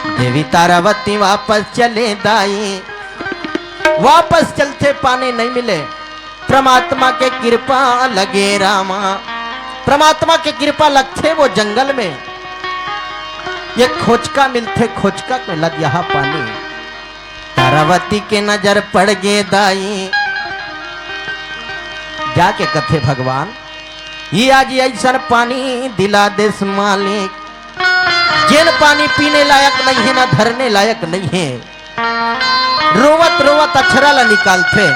देवी तारावती वापस चले दाई, वापस चलथे, पानी नहीं मिले। परमात्मा के कृपा लगे रामा, परमात्मा के कृपा लगथे वो जंगल में। ये खोचका मिलथे, खोचका में लग यहाँ पानी। तारावती के नजर पड़ गे दाई, जाके कथे भगवान, ये आज अइसन पानी दिला देस मालिक, जेन पानी पीने लायक नइ हे, ना धरने लायक नइ हे। रोवत रोवत अछरा ला निकालथे,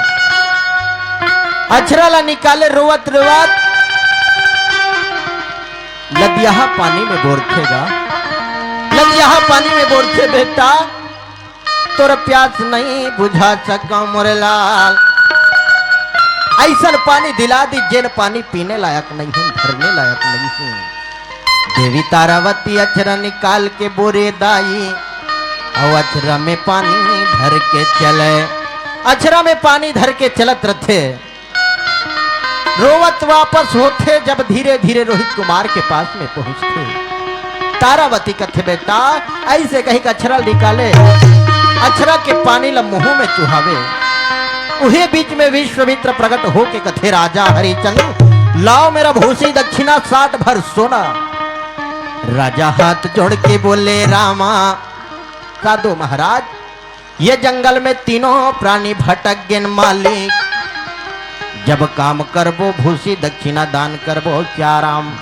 अछरा ला निकाले रोवत रोवत, लदियाहा पानी में बोरथे गा, लदियाहा पानी में बोरथे, बेटा तोर प्यास नइ बुझा सकंव मोरे लाल। अइसन पानी दिला दिस, जेन पानी पीने लायक नइ हे, धरने लायक नइ हे। देवी तारावती अछरा निकाल के बोरे दाई, अउ अछरा में पानी धर के चले, अछरा में पानी धर के चलत रथे। रोवत वापस होथे, जब धीरे धीरे रोहित कुमार के पास में पहुंचथे। तारावती कथे, बेटा, अइसे कहि के अछरा निकाले, अछरा के पानी ल मुंह में चुहावे। उही बीच में विश्वामित्र प्रगट होके कथे, राजा हरिचंद, लाव मेरा भूसी दक्षिणा साठ भर सोना। राजा हाथ जोड़ के बोले, रामा, साधु महाराज, ये जंगल में तीनों प्राणी भटक गेन मालिक। जब काम करबो, भूसी दक्षिणा दान करबो, क्या राम?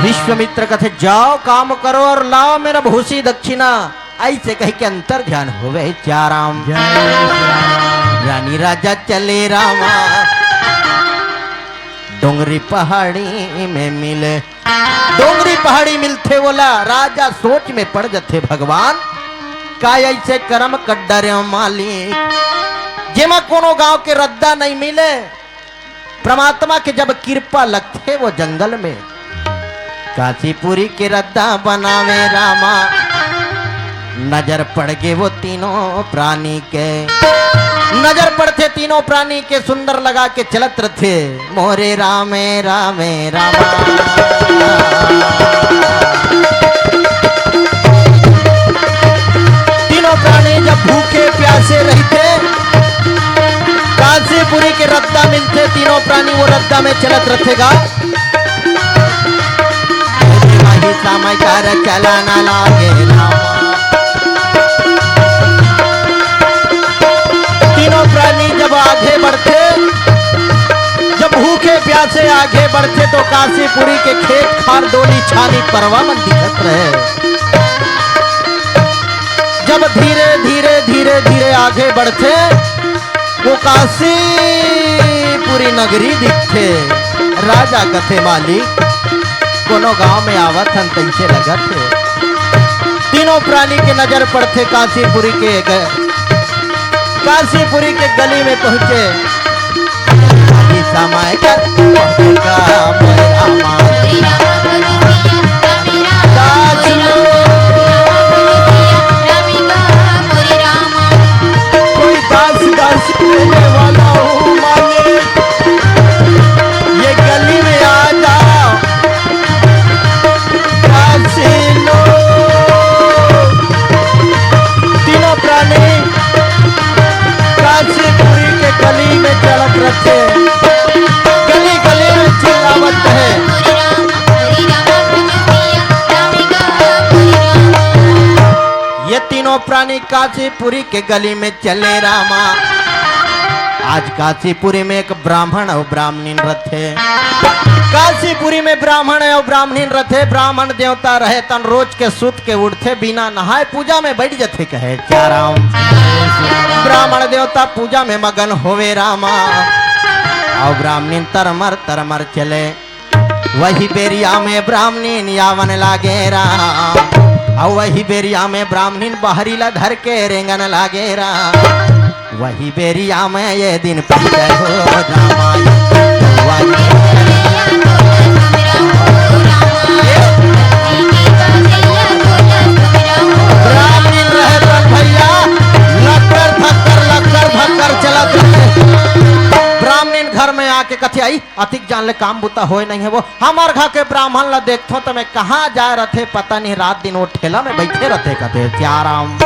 विश्वामित्र कथे, जाव काम करो अउ लाव मेरा भूसी दक्षिणा। अइसे कहि के अंतर ध्यान होवे, क्या राम? रानी राजा चले रामा, डोंगरी पहाड़ी में मिले। डोंगरी पहाड़ी मिलथे ओला, राजा सोच में पड़ जथे, भगवान, का अइसे करम कर डरेंव मालिक, जेमा कोनो गांव के रद्दा नइ मिले। परमात्मा के जब किरपा लगथे वो जंगल में, काशीपुरी के रद्दा बनावे रामा। नजर पड़ गे वो तीनों प्राणी के, नजर पड़थे तीनों प्राणी के, सुंदर लगा के चलत रथे। मोरे रामे रामे रामा। तीनों प्राणी जब भूखे प्यासे रहिथे, कांसीपुरी के रद्दा मिलथे, तीनों प्राणी वो रद्दा में चलत रथे गा। वही समय कर चलन लागे रामा। तीनों प्राणी जब आगे बढ़थे, जब भूखे प्यासे आगे बढ़थे तो कांसीपुरी के खेत खार डोली छानी परवा मन दिखत रहे। जब धीरे धीरे धीरे धीरे आगे बढ़थे, वो कांसीपुरी नगरी दिखथे। राजा कथे, मालिक, कोनो गांव में आवत हन तइसे लगत हे। तीनों प्राणी के नजर पड़थे कांसीपुरी के ग-, कांसीपुरी के गली में पहुंचे। अभी समय कर पहुंचेगा मोरे रामा। दास लोग, कोई दास दास लेने वाला हो मालिक, ये गली में आ जाओ। काशी लोग, तीनों प्राणी कांसीपुरी के गली में चलत रथे, गली गली में चिल्लावत हे। ये तीनों प्राणी कांसीपुरी के गली में चले रामा। आज कांसीपुरी में एक ब्राह्मण अउ ब्राह्मणिन रथे। कांसीपुरी में ब्राह्मण अउ ब्राह्मणिन रथे। ब्राह्मण देवता रहे तन रोज के सुत के उठथे, बिना नहाए पूजा में बैठ जथे, कहे, "क्या राम?" ब्राह्मण देवता पूजा में मगन होवे रामा। अउ ब्राह्मणिन तरमर तरमर चले। वही बेरिया में ब्राह्मणिन आवन लागे राम, अउ वही बेरिया में ब्राह्मणिन बहरी ला धर के रेंगन लागे राम। वही बेरिया में ये दिन पहुंचे हो रामा। वही ब्राह्मणिन रहे तन भैया, लक्कर धक्कर, लक्कर धक्कर चलत रहे। ब्राह्मणिन घर में आके कथे, "आई, अतिक जान ले काम बुता होए नइ हे वो। हमर घर के ब्राह्मण ला देखथों त मैं कहाँ जाए रथे पता नहीं, रात दिन वो ठेला में बैठे रथे," कथे सियाराम।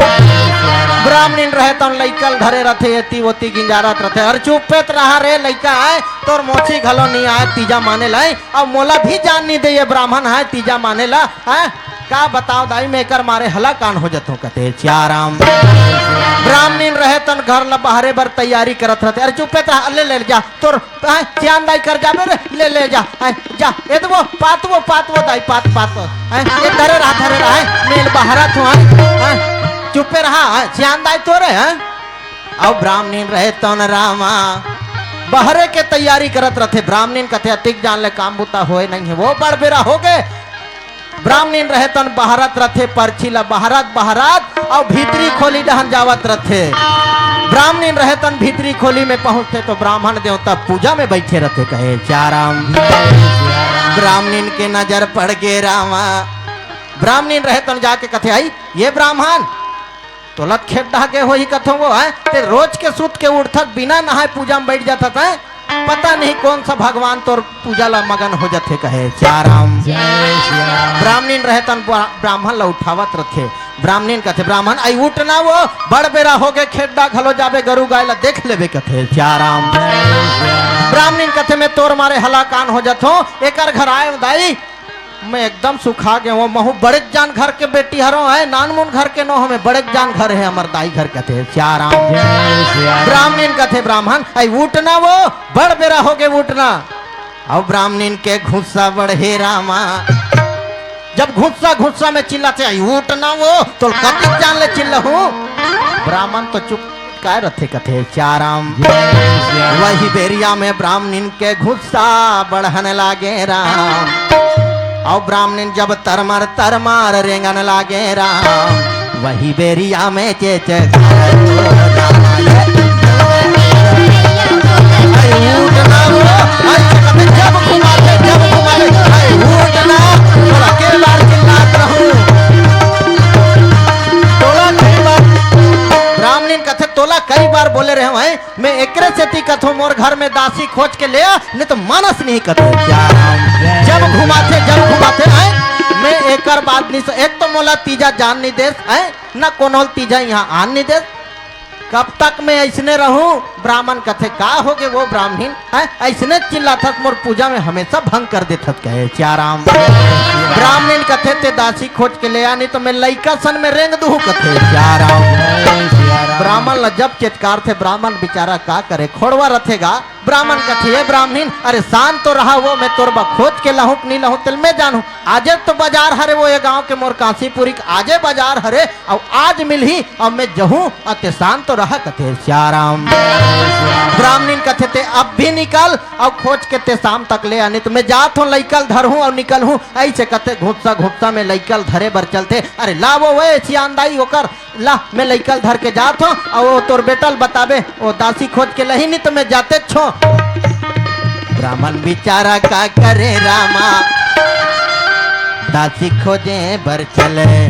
ब्राह्मणिन रहे तन लइका ल धरे रथे, एती ओती गिंजारत रथे। "अरे चुप्पे त रहा रे लइका, आय तोर मोची घलो नइ आय तीजा माने ला, अउ मोला भी जान नइ दे ये ब्राह्मण हे तीजा माने ला, आय।" का बताओ दाई, मैं एकर मारे हलाकान हो जथों, कथे सियाराम। ब्राह्मणिन रहे तन घर ला बहारे बर तैयारी करत रहथे। अरे चुप्पे त रह, ले, ले जा, तोर, हैं, सियान दाई कर जाबे रे, ले, ले जा, हैं, जा, एतबो, पातबो, पातबो दाई, पात, पात, हैं, ए धरे रहा, धरे रहा, हैं, मेल बहारत हो, हैं, हैं, चुप्पे रहा, हैं, सियान दाई तोरे, हैं। अउ ब्राह्मणिन रहे तन रामा, बहरे के तैयारी करत रहथे। ब्राह्मणिन कथे, "अतिक जान ले काम बुता होए नहीं है, वो बड़ बेरा हो गए।" ब्राह्मणिन रहे तन बहरत रहथे, परछी ला बहरत, बहरत, अउ भीतरी खोली डहन जावत रहथे। ब्राह्मणिन रहे तन भीतरी खोली में पहुंचथे, तो ब्राह्मण देवता पूजा में बैठे रहथे। कहे, "सियाराम।" ब्राह्मणिन के नजर पड़ गे रामा। ब्राह्मणिन रहे तन जाके कथे, "आई, ये ब्राह्मण, तोला खेड्डा गे होही कथों वो, हैं? ते रोज के सुत के उठथस, बिना नहाए पूजा में बैठ जाथस, हैं? पता नहीं कौन सा भगवान तोर पूजा ला मगन हो जथे।" कहे, "सियाराम।" जय सियाराम। ब्राह्मणिन रहे तन ब्रा-, ब्राह्मण ला उठावत रथे। ब्राह्मणिन कथे, "ब्राह्मण, आई उठ ना वो, बड़ बेरा हो गे, खेड्डा घलो जाबे, गरु गाय ला देख लेबे," कथे, "सियाराम।" जय सियाराम। ब्राह्मणिन कथे, "मैं तोर मारे हलाकान हो जथों, एकर घर आए दाई, मैं एकदम सुखा गे हों, महूं बड़ेक जान घर के बेटी हरों, हैं, नानमुन घर के नो हमें, बड़ेक जान घर हे हमर दाई घर," कथे, "सियाराम।" जय सियाराम। ब्राह्मणिन कथे, "ब्राह्मण, आई उठ ना वो, बड़ बेरा हो गे, उठ ना।" अउ ब्राह्मणिन के गुस्सा बढ़े रामा। जब गुस्सा, गुस्सा में चिल्लाथे, "आई उठ ना वो, तोला कतिक जान ले चिल्लाहूं?" ब्राह्मण तो चुप काय रथे, कथे, "सियाराम।" जय सियाराम। वही बेरिया में ब्राह्मणिन के गुस्सा बढ़न लागे राम। अउ ब्राह्मणिन जब तरमर तरमर रेंगन लागे राम, वही बेरिया में चेचे अरे उठ ना वो, अरे जब घुमाथे, जब घुमाथे, अरे उठ ना, तोला के बार चिल्लात रहूं, तोला कई बार, ब्राह्मणिन कथे, "तोला कई बार बोले रहे हैं, मैं एकरे सेती कथों मोर घर में दासी खोज के ले आ, नहीं तो मानस नहीं कथे।" जब घुमाथे, जब घुमाथे, हैं? मैं एकर बात नहीं स-, एक तो मोला तीजा जान नहीं देस, हैं? ना कोनो तीजा यहाँ आन नहीं देस। कब तक मैं ऐसने रहूं? ब्राह्मण कथे, "का हो गे वो ब्राह्मणिन, हैं? ऐसने चिल्लाथस, मोर पूजा में हमेशा भंग कर देथस," कहे, "सियाराम।" ब्राह्मणिन कथे, "ते दासी खोज के ले आ, नहीं तो मैं लइका सन में रेंग दूहूं," कथे, "सियाराम।" ब्राह्मण ला जब चेचकारथे, ब्राह्मण बेचारा का करे, खोड़वा रथेगा। ब्राह्मण कथे, "ए ब्राह्मणिन, अरे शांत तो रहा वो, मैं तोर बर खोज के लाहूं कि नहीं लाहूं, तेला मैं जानहूं। आजे तो बाजार हरे वो, ये गांव के मोर कांसीपुरी के आजे बाजार हरे, अउ आज मिलही, अउ मैं जहूं, अते शांत तो रहा," कथे, "सियाराम।" ब्राह्मणिन कथे, "ते अब भी निकल, अउ खोज के ते शाम तक ले आ, नहीं तो मैं जात हों, लइका ल धरहूं अउ निकलहूं।" ऐसे कथे, घुस्सा घुस्सा में लइका ल धरे बर चलथे। "अरे ला वो, वे सियान दाई ओकर ला, मैं लइका ल धर के जात हों, अउ वो तोर बेटा ल बताबे, वो दासी खोज के लही, नहीं तो मैं जाते छो।" ब्राह्मण बेचारा का करे रामा, दासी खोजे बर चले।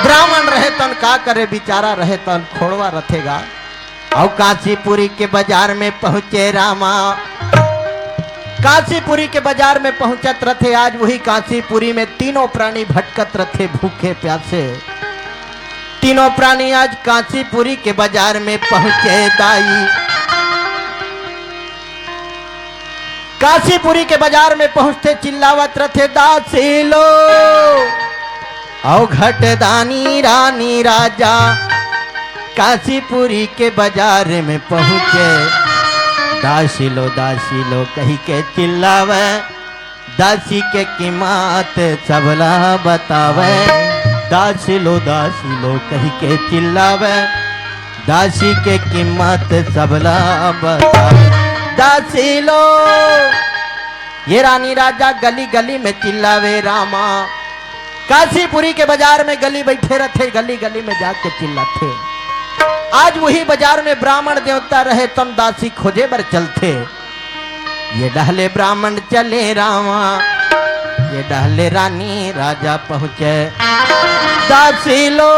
ब्राह्मण रहे तन का करे, बेचारा रहे तन खोड़वा रथेगा। अउ कांसीपुरी के बाजार में पहुंचे रामा। कांसीपुरी के बाजार में पहुंचत रथे। आज वही कांसीपुरी में तीनों प्राणी भटकत रथे, भूखे प्यासे। तीनों प्राणी आज कांसीपुरी के बाजार में पहुंचे दाई। कांसीपुरी के बाजार में पहुंचते चिल्लावत रथे, "दासी लो, अवघट दानी रानी राजा।" कांसीपुरी के बाजार में पहुंचे, "दासी लो, दासी लो" कही के चिल्लावे। दासी के कीमत सबला बतावे, दासी लो, दासी लो कही के चिल्लावे, दासी के कीमत सबला बतावे। दासी लो, ये रानी राजा गली गली में चिल्लावे रामा। कांसीपुरी के बाजार में गली बैठे रथे, गली गली में जाके चिल्लाथे। आज वही बाजार में ब्राह्मण देवता रहे, तन दासी खोजे बर चलथे। ये डहले ब्राह्मण चले रामा, ये डहले रानी राजा पहुंचे। दासी लो,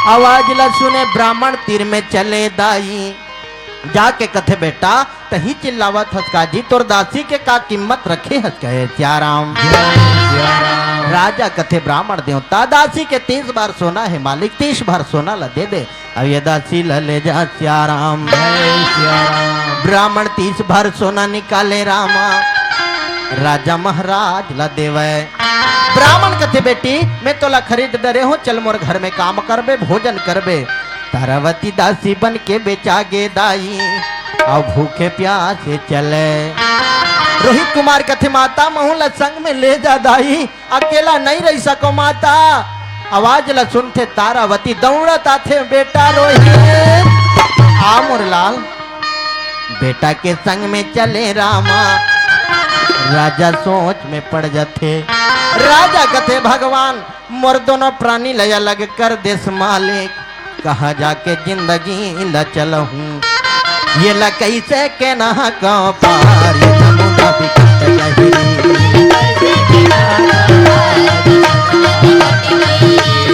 आवाज ला सुने ब्राह्मण तीर में चले दाई। जाके कथे, "बेटा, तही चिल्लावत हस का जी, तोर दासी के का कीमत रखे हस?" कहे, "सियाराम।" राजा कथे, "ब्राह्मण देवता, दासी के तीस भर सोना हे मालिक, तीस भर सोना ला दे दे।" अब ये दासी ला ले जा सियाराम। जय सियाराम। ब्राह्मण तीस भर सोना निकाले रामा, राजा महाराज ला देवे। ब्राह्मण कथे, "बेटी, मैं तोला खरीद डरे हूँ, चल मोर घर में काम करबे, भोजन करबे।" तारावती दासी बन के बेचा गे दाई, अउ भूखे प्यासे चले। रोहित कुमार कथे, "माता, महू ला संग में ले जा दाई, अकेला नहीं रह सको माता।" आवाज ला सुनथे तारावती दौड़त आथे, "बेटा रोहित, आ मोर लाल।" बेटा के संग में चले रामा, राजा सोच में पड़ जाथे। राजा कथे, "भगवान, मोर दोनों प्राणी ल अलग कर देस मालिक, कहाँ जाके जिंदगी ल चलहूँ? ये ल कैसे के नहा का पार, ये जमुना बिकट गहिरी।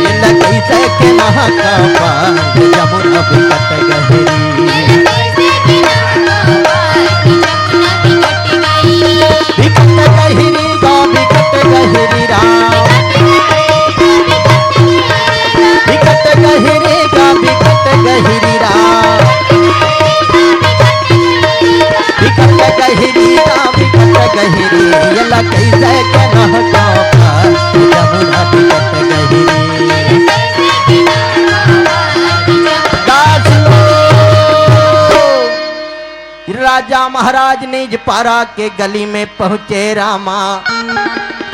ये ल कैसे के नहा का पार, ये जमुना बिकट गहिरी।" बिकट गहिरी गा, बिकट गहिरी राम। बिकट गहिरी गा, बिकट गहिरी राम। बिकट गहिरी गा, बिकट गहिरी। ये ला कैसे के नहका पार, जमुना बिकट गहिरी। दास लो। राजा महाराज निज पारा के गली में पहुंचे रामा।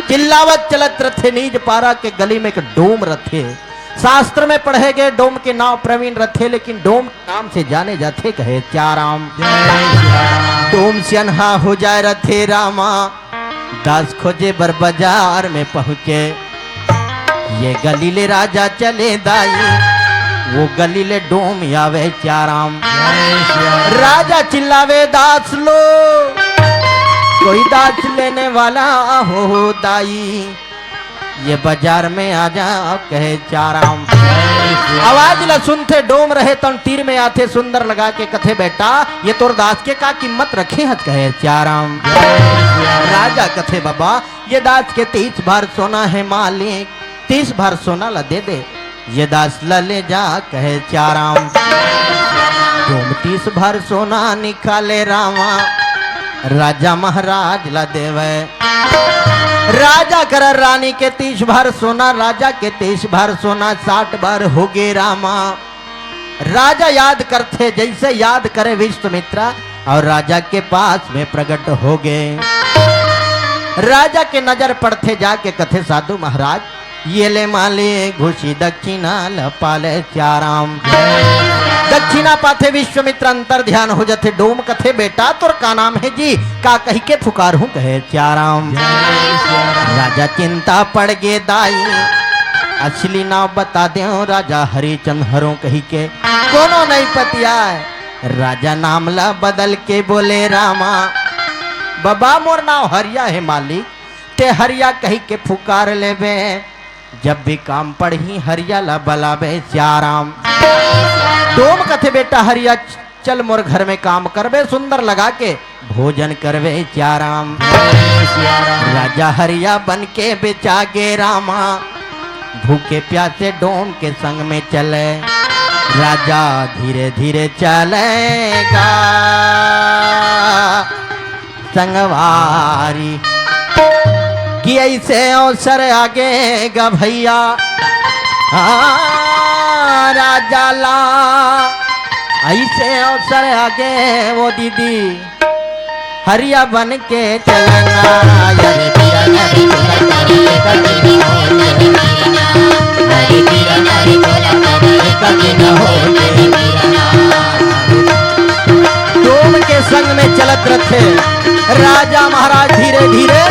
चिल्लावत चलत रथे, निज पारा के गली में एक डोम रथे। शास्त्र में पढ़े गए डोम के नाम प्रवीण रथे, लेकिन डोम के नाम से जाने जाथे कहे सियाराम। डोम सियनहा हो जाए रथे रामा। दास खोजे बर बाजार में पहुंचे। ये गली ले राजा चले दाई, वो गली ले डोम आवे सियाराम। राजा चिल्लावे, "दास लो, कोई दास लेने वाला हो दाई, ये बाजार में आ जाओ," कहे सियाराम। आवाज ला सुनथे डोम रहे तन तीर में आथे, सुंदर लगा के कथे, "बेटा, ये तोर दास के का कीमत रखे हस?" कहे सियाराम। राजा कथे, "बाबा, ये दास के तीस भार सोना है मालिक, तीस भार सोना ला दे दे, ये दास ला ले जा," कहे सियाराम। डोम तीस भार सोना निकाले रामा, राजा महाराज ला देवे। राजा करा रानी के तीस भार सोना, राजा के तीस भार सोना, साठ भार हो गे रामा। राजा याद करथे, जैसे याद करे विश्वामित्रा, और राजा के पास में प्रकट हो गे। राजा के नजर पड़थे, जाके कथे, "साधु महाराज, ये ले मालिक, घुसी दक्षिणा ल पाले सियाराम।" दक्षिणा पाथे, विश्वामित्र अंतर ध्यान हो जाथे। डोम कथे, "बेटा, तोर का नाम है जी? का कही के पुकार हूँ?" कहे, "सियाराम।" राजा चिंता पड़ गे दाई, असली नाम बता दे राजा, हरिचंद हरो कही के कोनो नहीं पतियाए। राजा नाम ला बदल के बोले, "रामा, बाबा मोर नाव हरिया हे मालिक, ते हरिया कही के पुकार लेबे, जब भी काम पड़ही हरिया ला बलाबे सियाराम।" डोम कथे, "बेटा हरिया, चल मोर घर में काम करबे, सुंदर लगा के भोजन करबे सियाराम।" राजा हरिया बन के बेचा गे रामा, भूखे प्यासे डोम के संग में चले। राजा धीरे धीरे चलेगा संगवारी, कि ऐसे अवसर आगे गा भैया, हाँ, राजा ला ऐसे अवसर आगे वो दीदी, हरिया बन के चलना। अरे पिया ना रे तोला करे कभी ना हो रे, अरे पिया ना रे तोला करे कभी ना हो रे। डोम के संग में चलत रथे राजा महाराज धीरे धीरे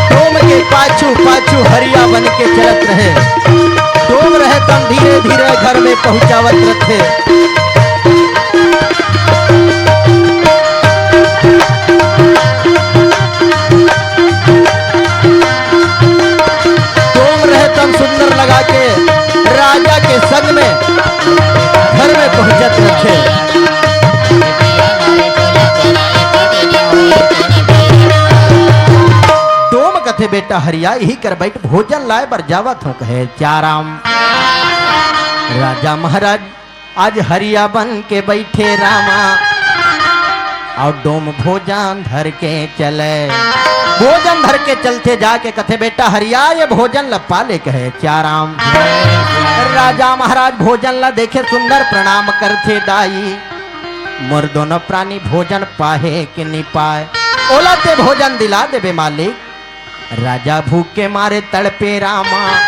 डोम के पाछू पाछू हरिया बन के चलत रहे। डोम रहे तन धीरे धीरे घर में पहुंचावत रथे। डोम रहे तन सुंदर लगा के राजा के संग में घर में पहुंचत रथे। डोम कथे, "बेटा हरिया, इही कर बैठ, भोजन लाए बर जावत हूँ," कहे सियाराम। राजा महाराज आज हरिया बन के बैठे रामा, और डोम भोजन धर के चले। भोजन धर के चलथे जाके कथे, "बेटा हरिया, ये भोजन ल पा ले," कहे सियाराम। राजा महाराज भोजन ल देखे सुंदर प्रणाम करथे, "दाई, मोर दोनों प्राणी भोजन पाहे के नी पाए, ओला ते भोजन दिला देबे मालिक।" राजा भूख के मारे तड़पे रामा,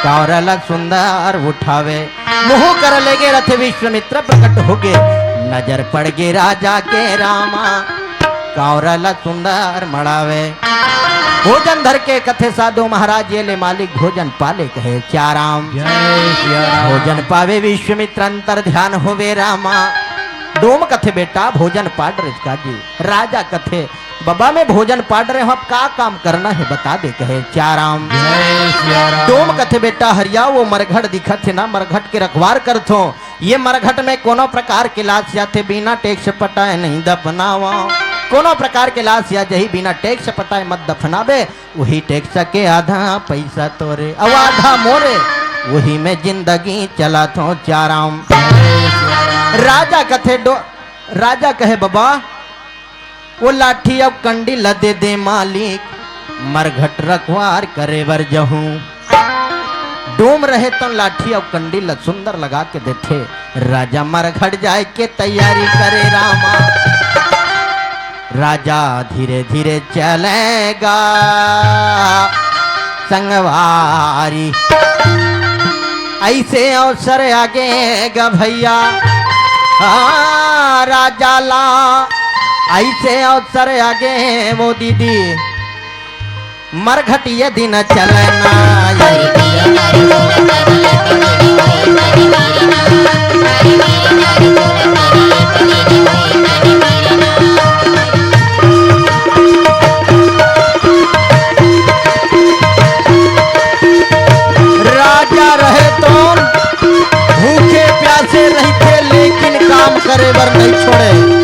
कांवरा ला सुंदर उठावे। मुहूं कर लेगे रथे विश्वामित्र प्रकट होगे, नजर पड़ गे राजा के रामा, कांवरा ला सुंदर मड़ावे। भोजन धर के कथे साधु महाराज, "ये ले मालिक भोजन पा ले," कहे सियाराम। जय सियाराम। भोजन पावे विश्वामित्र अंतर ध्यान होवे रामा। डोम कथे, "बेटा भोजन पा डरेस का जी?" राजा कथे, "बबा, मैं भोजन पा डरे हूं, अब का काम करना हे बता दे," कहे सियाराम। जय सियाराम। डोम कथे, "बेटा हरिया, वो मरघट दिखत हे ना, मरघट के रखवार करथों। ये मरघट में कोनो प्रकार के लाश आथे, बिना टैक्स पटाए नहीं दफनावा। कोनो प्रकार के लाश आ जाही, बिना टैक्स पटाए मत दफनाबे, वही टैक्स के आधा पैसा तोरे, अउ आधा मोरे, वही में जिंदगी चलाथों सियाराम।" राजा कथे डो-, राजा कहे, "बबा, वो लाठी अउ कंडी ल दे दे मालिक, मरघट रखवार करे बर जहूं।" डोम रहे त लाठी अउ कंडी ल सुंदर लगा के देथे। राजा मरघट जाए के तैयारी करे रामा। राजा धीरे धीरे चलेगा संगवारी, ऐसे अवसर आगे ग भैया, हाँ, राजा ला ऐसे अवसर आगे वो दीदी, मरघट ये दिन चलना, ये राजा रहे तो भूखे प्यासे रहिथे, लेकिन काम करे बर नहीं छोड़े।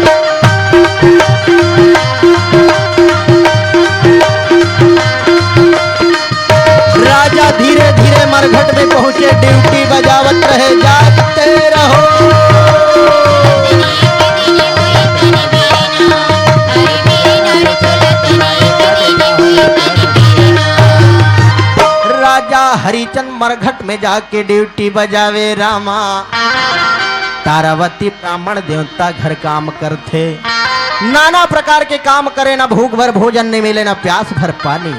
राजा धीरे धीरे मरघट में पहुंचे, ड्यूटी बजावत रहे, जागते रहो। राजा हरिचंद मरघट में जाके ड्यूटी बजावे रामा। तारावती ब्राह्मण देवता घर काम करथे, नाना प्रकार के काम करे, ना भूख भर भोजन नहीं मिले, ना प्यास भर पानी।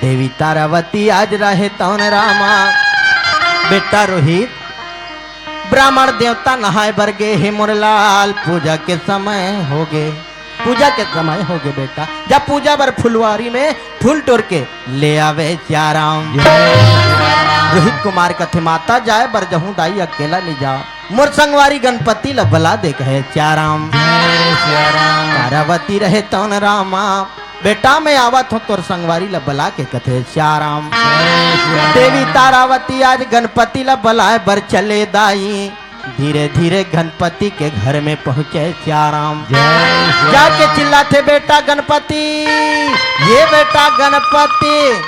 देवी तारावती आज रहे तौन रामा। बेटा रोहित, ब्राह्मण देवता नहाए बर गे हे मोर लाल, पूजा के समय होगे, पूजा के समय होगे बेटा, जा पूजा बर फुलवारी में फूल टोर के ले आवे सियाराम। रोहित कुमार कथे, माता जाए बर जहूं दाई, अकेला नहीं जाओ, मोर संगवारी गणपति ल बला दे कहे सियाराम। तारावती रहे तौन रामा, बेटा मैं आवत हूं तोर संगवारी ल बला के कथे सियाराम। देवी तारावती आज गणपति ल बलाए बर चले दाई। धीरे धीरे गणपति के घर में पहुंचे सियाराम। जाके चिल्लाथे, बेटा गणपति, ये बेटा गणपति।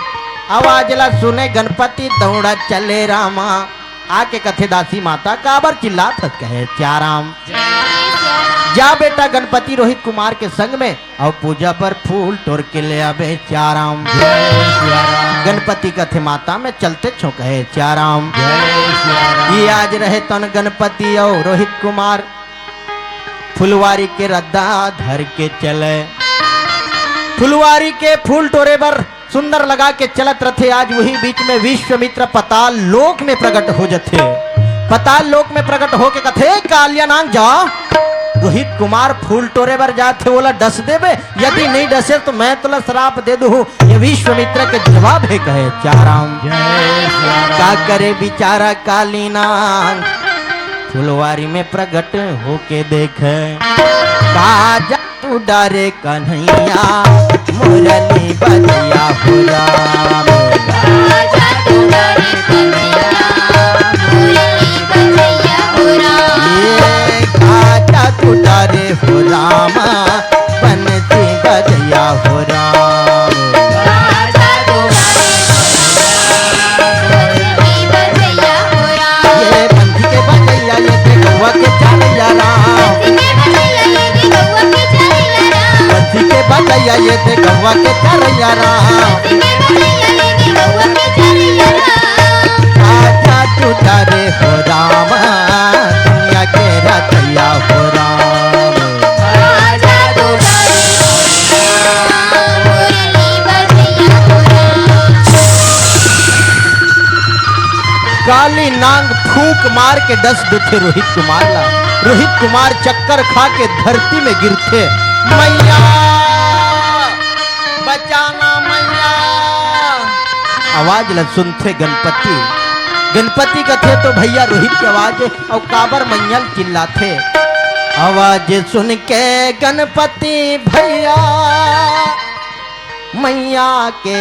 आवाज ला सुने गणपति दौड़ा चले रामा। आके कथे दासी माता, काबर चिल्लात हस कहे सियाराम। जा बेटा गणपति रोहित कुमार के संग में अउ पूजा बर फूल टोर के ले आबे सियाराम। गणपति कथे माता मैं चलते छो कहे सियाराम। ये आज रहे तन गणपति अउ रोहित कुमार फुलवारी के रद्दा धर के चले। फुलवारी के फूल टोरे बर सुंदर लगा के चलत रथे। आज वही बीच में विश्वामित्र पताल लोक में प्रकट हो जथे। पताल लोक में प्रकट होके कथे, कालिया नांग जा, रोहित कुमार फूल टोरे बर जाथे, ओला डस देबे, यदि नहीं डसे तो मैं तोला श्राप दे दूहूं। ये विश्वामित्र के जवाब हे कहे सियाराम। का करे बिचारा काली नांग, फुलवारी में प्रकट होके देखे। काजा तू डरे कन्हैया, मुरली बजैया हो राम। ये काजा तू डरे हो राम, बंसी बजैया हो राम। ये बंसी के बजैया, ये बेटुआ के चालैया राम। बंसी के बजैया, या ये दे गौवा के चरैया राम। आजा तू डरे हो राम, दुनिया के रचैया हो राम। काली नांग फूंक मार के डस देथे रोहित कुमार ला। रोहित कुमार चक्कर खा के धरती में गिरथे। मैया बचाना मैया। आवाज ल सुनथे गणपति। गणपति कथे तो भैया रोहित के आवाज हे, अउ काबर मैया ल चिल्लाथे। आवाज सुन के गणपति भैया मैया के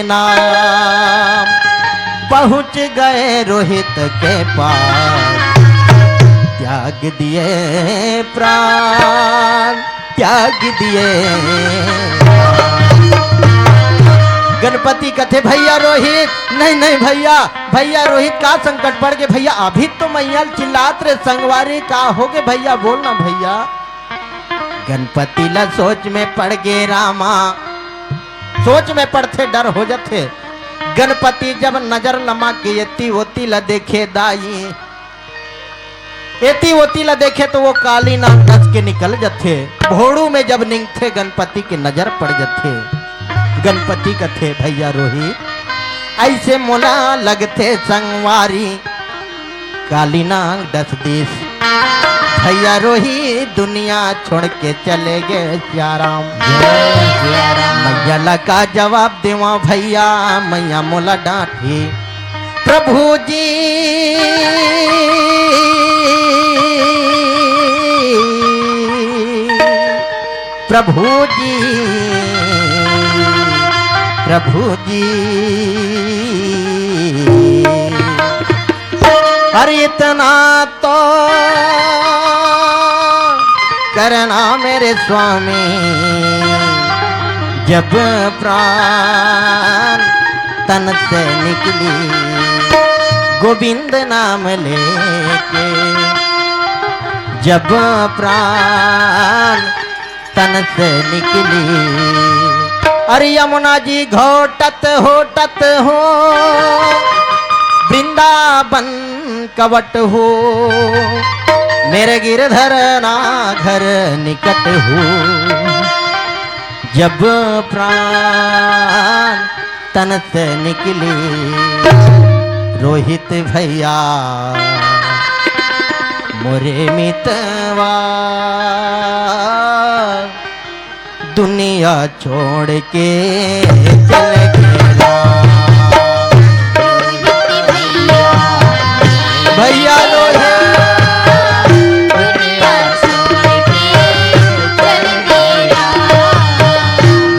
नाम पहुँच गए रोहित के पास, त्याग दिए प्राण त्याग दिए। गणपति कथे, भैया रोहित, नहीं, नहीं भैया, भैया रोहित का संकट पड़ गे भैया, अभी तो मैया ल चिल्लात रे संगवारी, का हो गे भैया, बोल ना भैया। गणपति ला सोच में पड़ गे रामा, सोच में पड़थे डर हो जथे। गणपति जब नजर लमा के एती ओती ला देखे दाई, एती ओती ला देखे तो वो काली नांग डस के निकल जथे। भोड़ू में जब निंगथे गणपति के नजर पड़ जथे। गणपति कथे, भैया रोहित, ऐसे मोला लगथे संगवारी, काली नांग डस दिस। भैया रोहित दुनिया छोड़ के चले गे सियाराम। मैया ला का जवाब देवा भैया, मैया मोला डांटही। प्रभु जी, प्रभु जी, प्रभु जी, अरे इतना तो करना मेरे स्वामी, जब प्राण तन से निकली, गोविंद नाम लेके जब प्राण तन से निकली। अरे यमुना जी घोटत होटत हो, वृंदावन कवट हो, मेरे गिरधर ना घर निकट हो। जब प्राण तन से निकली, रोहित भैया मोरे मितवा, दुनिया छोड़ के चल गे राम। भैया रोहित,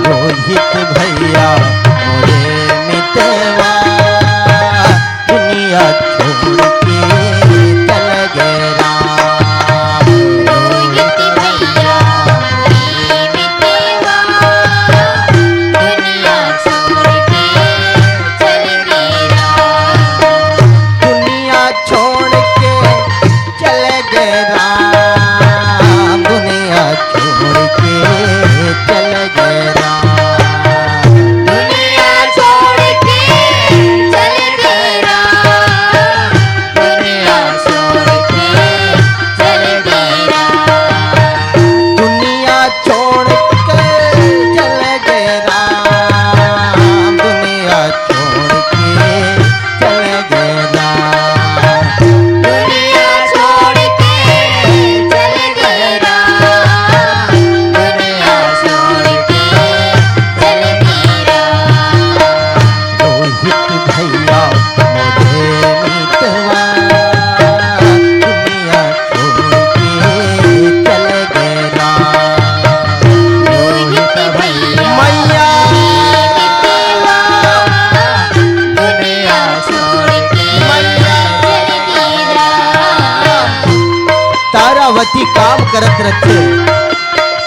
रोहित भैया मोरे मितवा, दुनिया छोड़ के चल गे राम। रोहित भैया मोरे मितवा, दुनिया छोड़ के चल गे राम। दुनिया छोड़ के चल गे राम, दुनिया छोड़ के चल गे राम। दुनिया छोड़ के चल गे राम, दुनिया छोड़ के चल गे राम। दुनिया छोड़ के चल गे राम, दुनिया छोड़ के चल गे राम। दुनिया छोड़ के चल गे राम, दुनिया छोड़ के चल गे राम। रोहित भैया मोरे मितवा, दुनिया छोड़ के चल गे राम। रोहित भैया मैया, दुनिया छोड़ के मैया। तारावती काम करत रथे,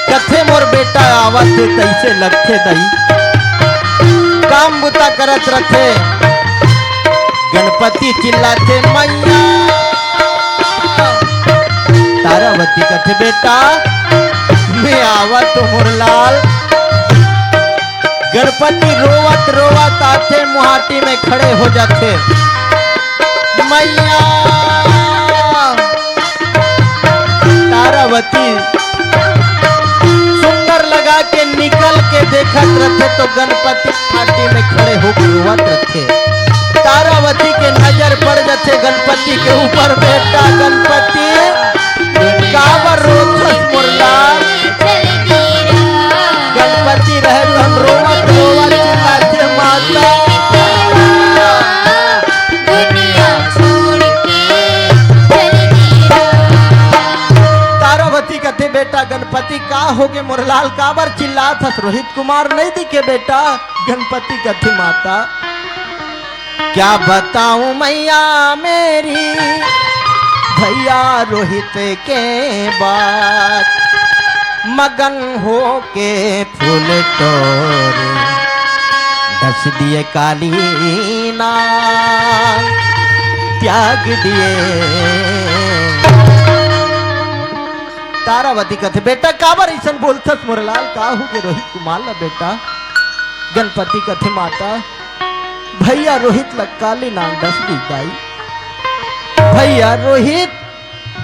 कथे मोर बेटा आवत हे, तइसे लगथे दई। काम बुता करत रथे, गणपति चिल्लाथे, मैया। तारावती कथे, बेटा, मैं आवत हो मोर लाल, गणपति रोवत रोवत आथे, मुहाटी में खड़े हो जाथे। मैया तारावती सुंदर लगा के निकल के देखत रथे तो गणपति मुहाटी में खड़े होके रोवत रथे। तारावती के नजर पड़ जाथे गणपति के ऊपर। बेटा गणपति, काबर रोथस मोर लाल? गणपति रहे तो हम रोवत रोवत चिल्लाथे, माता। तारावती कथे, बेटा गणपति, का होगे मोर लाल, काबर चिल्लात हस? रोहित कुमार नहीं दिखे बेटा। गणपति कथे, माता, क्या बताऊं मैया मेरी भैया रोहित के बात, मगन होके फूल टोरे डस दिए काली नाग, त्याग दिए। तारावती कथे, बेटा काबर अइसन बोलथस मोर लाल, का होगे रोहित कुमार ला बेटा? गणपति कथे, माता, भैया रोहित ला काली नाग डस दिस दाई। भैया रोहित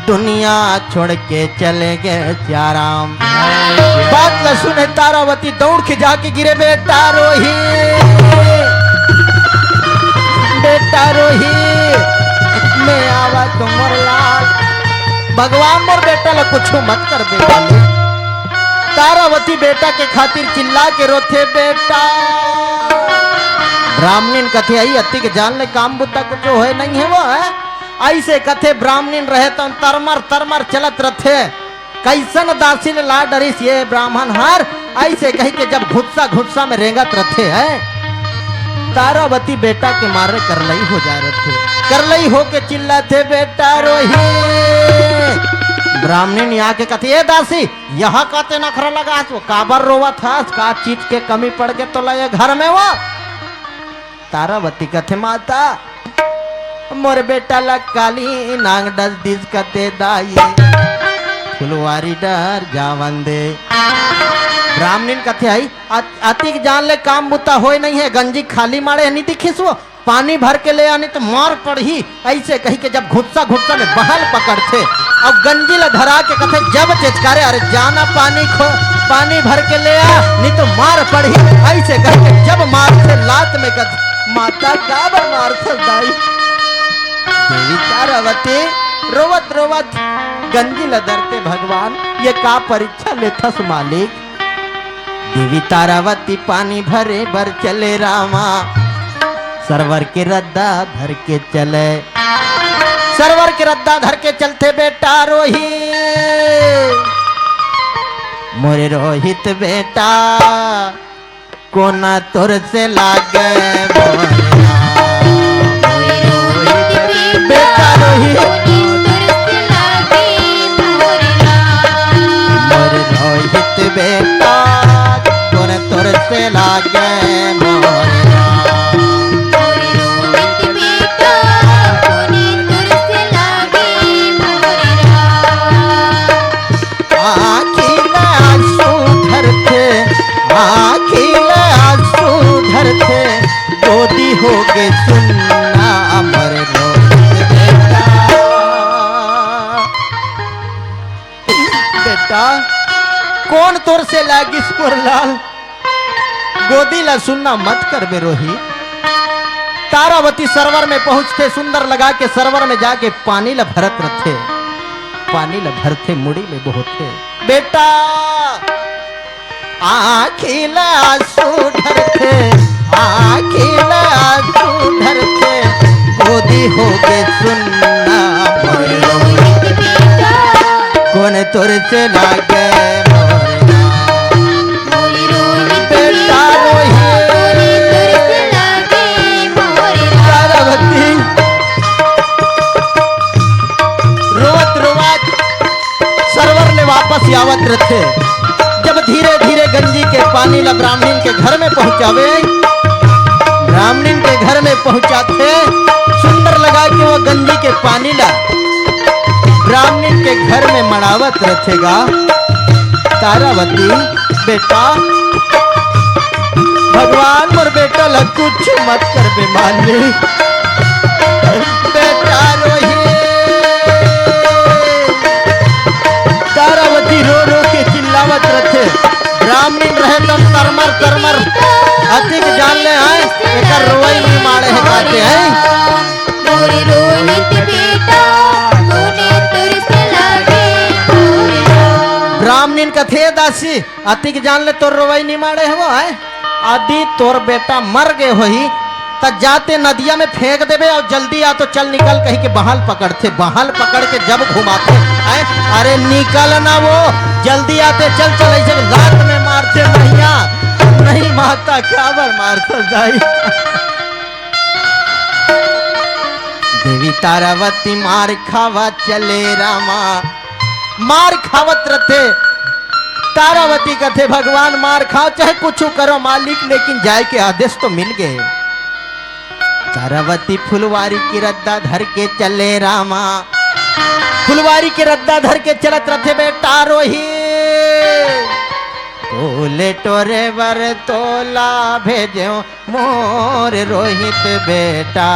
दुनिया छोड़ के चले गए सियाराम। बात ला सुने तारावती दौड़ के जाके गिरे, बेटा रोहित, बेटा रोहित, मैं आवा तो मोर लाल। भगवान मोर बेटा ला कुछू मत कर बेटा ले। तारावती बेटा के खातिर चिल्ला के रोथे, बेटा। ब्राह्मणिन कथे, आई अतिक जान ले, काम बुता कुछू होय नहीं हे वो, है? अइसे कथे ब्राह्मणिन रहे त तरमर तरमर चलत रथे। कइसन दासी ले ला डरिस ये ब्राह्मण हर, अइसे कहि के जब घुस्सा घुस्सा में रेंगत रथे है, तारावती बेटा के मारे करलई हो जाय रथे। करलई होके चिल्लाथे, बेटा रोही। ब्राह्मणिन आके कथे, ए दासी, यहाँ काते नखरा लगास, वो काबर रोवत हस, का चीज के कमी पड़ गे तोला ये घर में वो? तारावती कथे, माता, मोर बेटा ला काली नांग डस दिस कथे दाई, फुलवारी डर जावन दे। ब्राह्मणिन कथे, आई, अत-, अतिक जान ले काम बुता होय नहीं हे, गंजी खाली माड़े नहीं दिखिस वो, पानी भर के ले आनी तो मार पड़ही। अइसे कहि के जब घुस्सा घुस्सा में बहल पकड़थे अउ गंजी ला धरा के कथे, जब चेचकारे, अरे जाना पानी खो, पानी भर के ले आ, नहीं तो मार पड़ही। अइसे कहि के जब मारथे लात में कथे, माता काबर मारथस दाई? देवी तारावती रोवत रोवत गंजी ला धरथे, भगवान ये का परीक्षा लेथस मालिक? देवी तारावती पानी भरे बर चले रामा, सरवर के रद्दा धर के चले। सरवर के रद्दा धर के चलथे बेटा रोही। मोरे रोहित बेटा, कोना तोर से लागे मोरे राम। बेटा रोहित, मोर रोहित बेटा, कोन तोर से लागे मोर राम। आँखी में आंसू धरथे, आँखी में आंसू धरथे, गोदी होगे सुन्ना अमर रोहित बेटा। बेटा, कोन तोर से लागिस मोर लाल? गोदी ला सुन्ना मत करबे रोही। तारावती सरोवर में पहुंचथे, सुंदर लगा के सरोवर में जाके पानी ला भरत रथे, पानी ला भरथे, मुड़ी में बोहथे। बेटा, आँखी ला आंसू ढरथे, आँखी ला आंसू ढरथे, गोदी होगे सुन्ना मोर रोहित बेटा। कोन तोर से लागे मोर राम। मोर रोहित बेटा रोही। कोन तोर से लागे मोर राम। तारावती रोवत रोवत सरोवर ले वापस आवत रथे। जब धीरे धीरे गंजी के पानी ला ब्राह्मणिन के घर में पहुंचावे, ब्राह्मणिन के घर में पहुंचाथे, सुंदर लगा के वो गंजी के पानी ला ब्राह्मणिन के घर में मड़ावत रथे गा। तारावती बेटा, भगवान, मोर बेटा ला कुछ मत करबे मालिक। बेटा रोही, तारावती रो रो के चिल्लावत रथे। ब्राह्मणी रहे त तरमर तरमर अतिक जान ले आए, एकर रोवई निमाड़े हे कहते हैं। मोर रोहित बेटा, तूने तुरस लागे मोर राम। ब्राह्मणिन कथे, दासी, अतिक जान ले तोर रोवई निमाड़े हवो है। अदी तोर बेटा मर गे होही, त जाते नदिया में फेंक देबे अउ जल्दी आ तो चल निकल कहि के बहाल पकड़थे। बहाल पकड़ के जब घुमाथे, हैं? अरे निकल ना वो, जल्दी आते चल, चल, ऐसे लात में मारथे। मैया, नहीं माता, क्या बर मारथे दाई? देवी तारावती मार खावा चले रामा, मार खावत रथे। तारावती कथे, भगवान मार खाओ चाहे कुछ करो मालिक, लेकिन जाए के आदेश तो मिल गए। तारावती फुलवारी के रद्दा धर के चले रामा, फुलवारी के रद्दा धर के चलत रथे बेटा रोही। फूल टोरे बर तोला भेजेव मोर रोहित बेटा,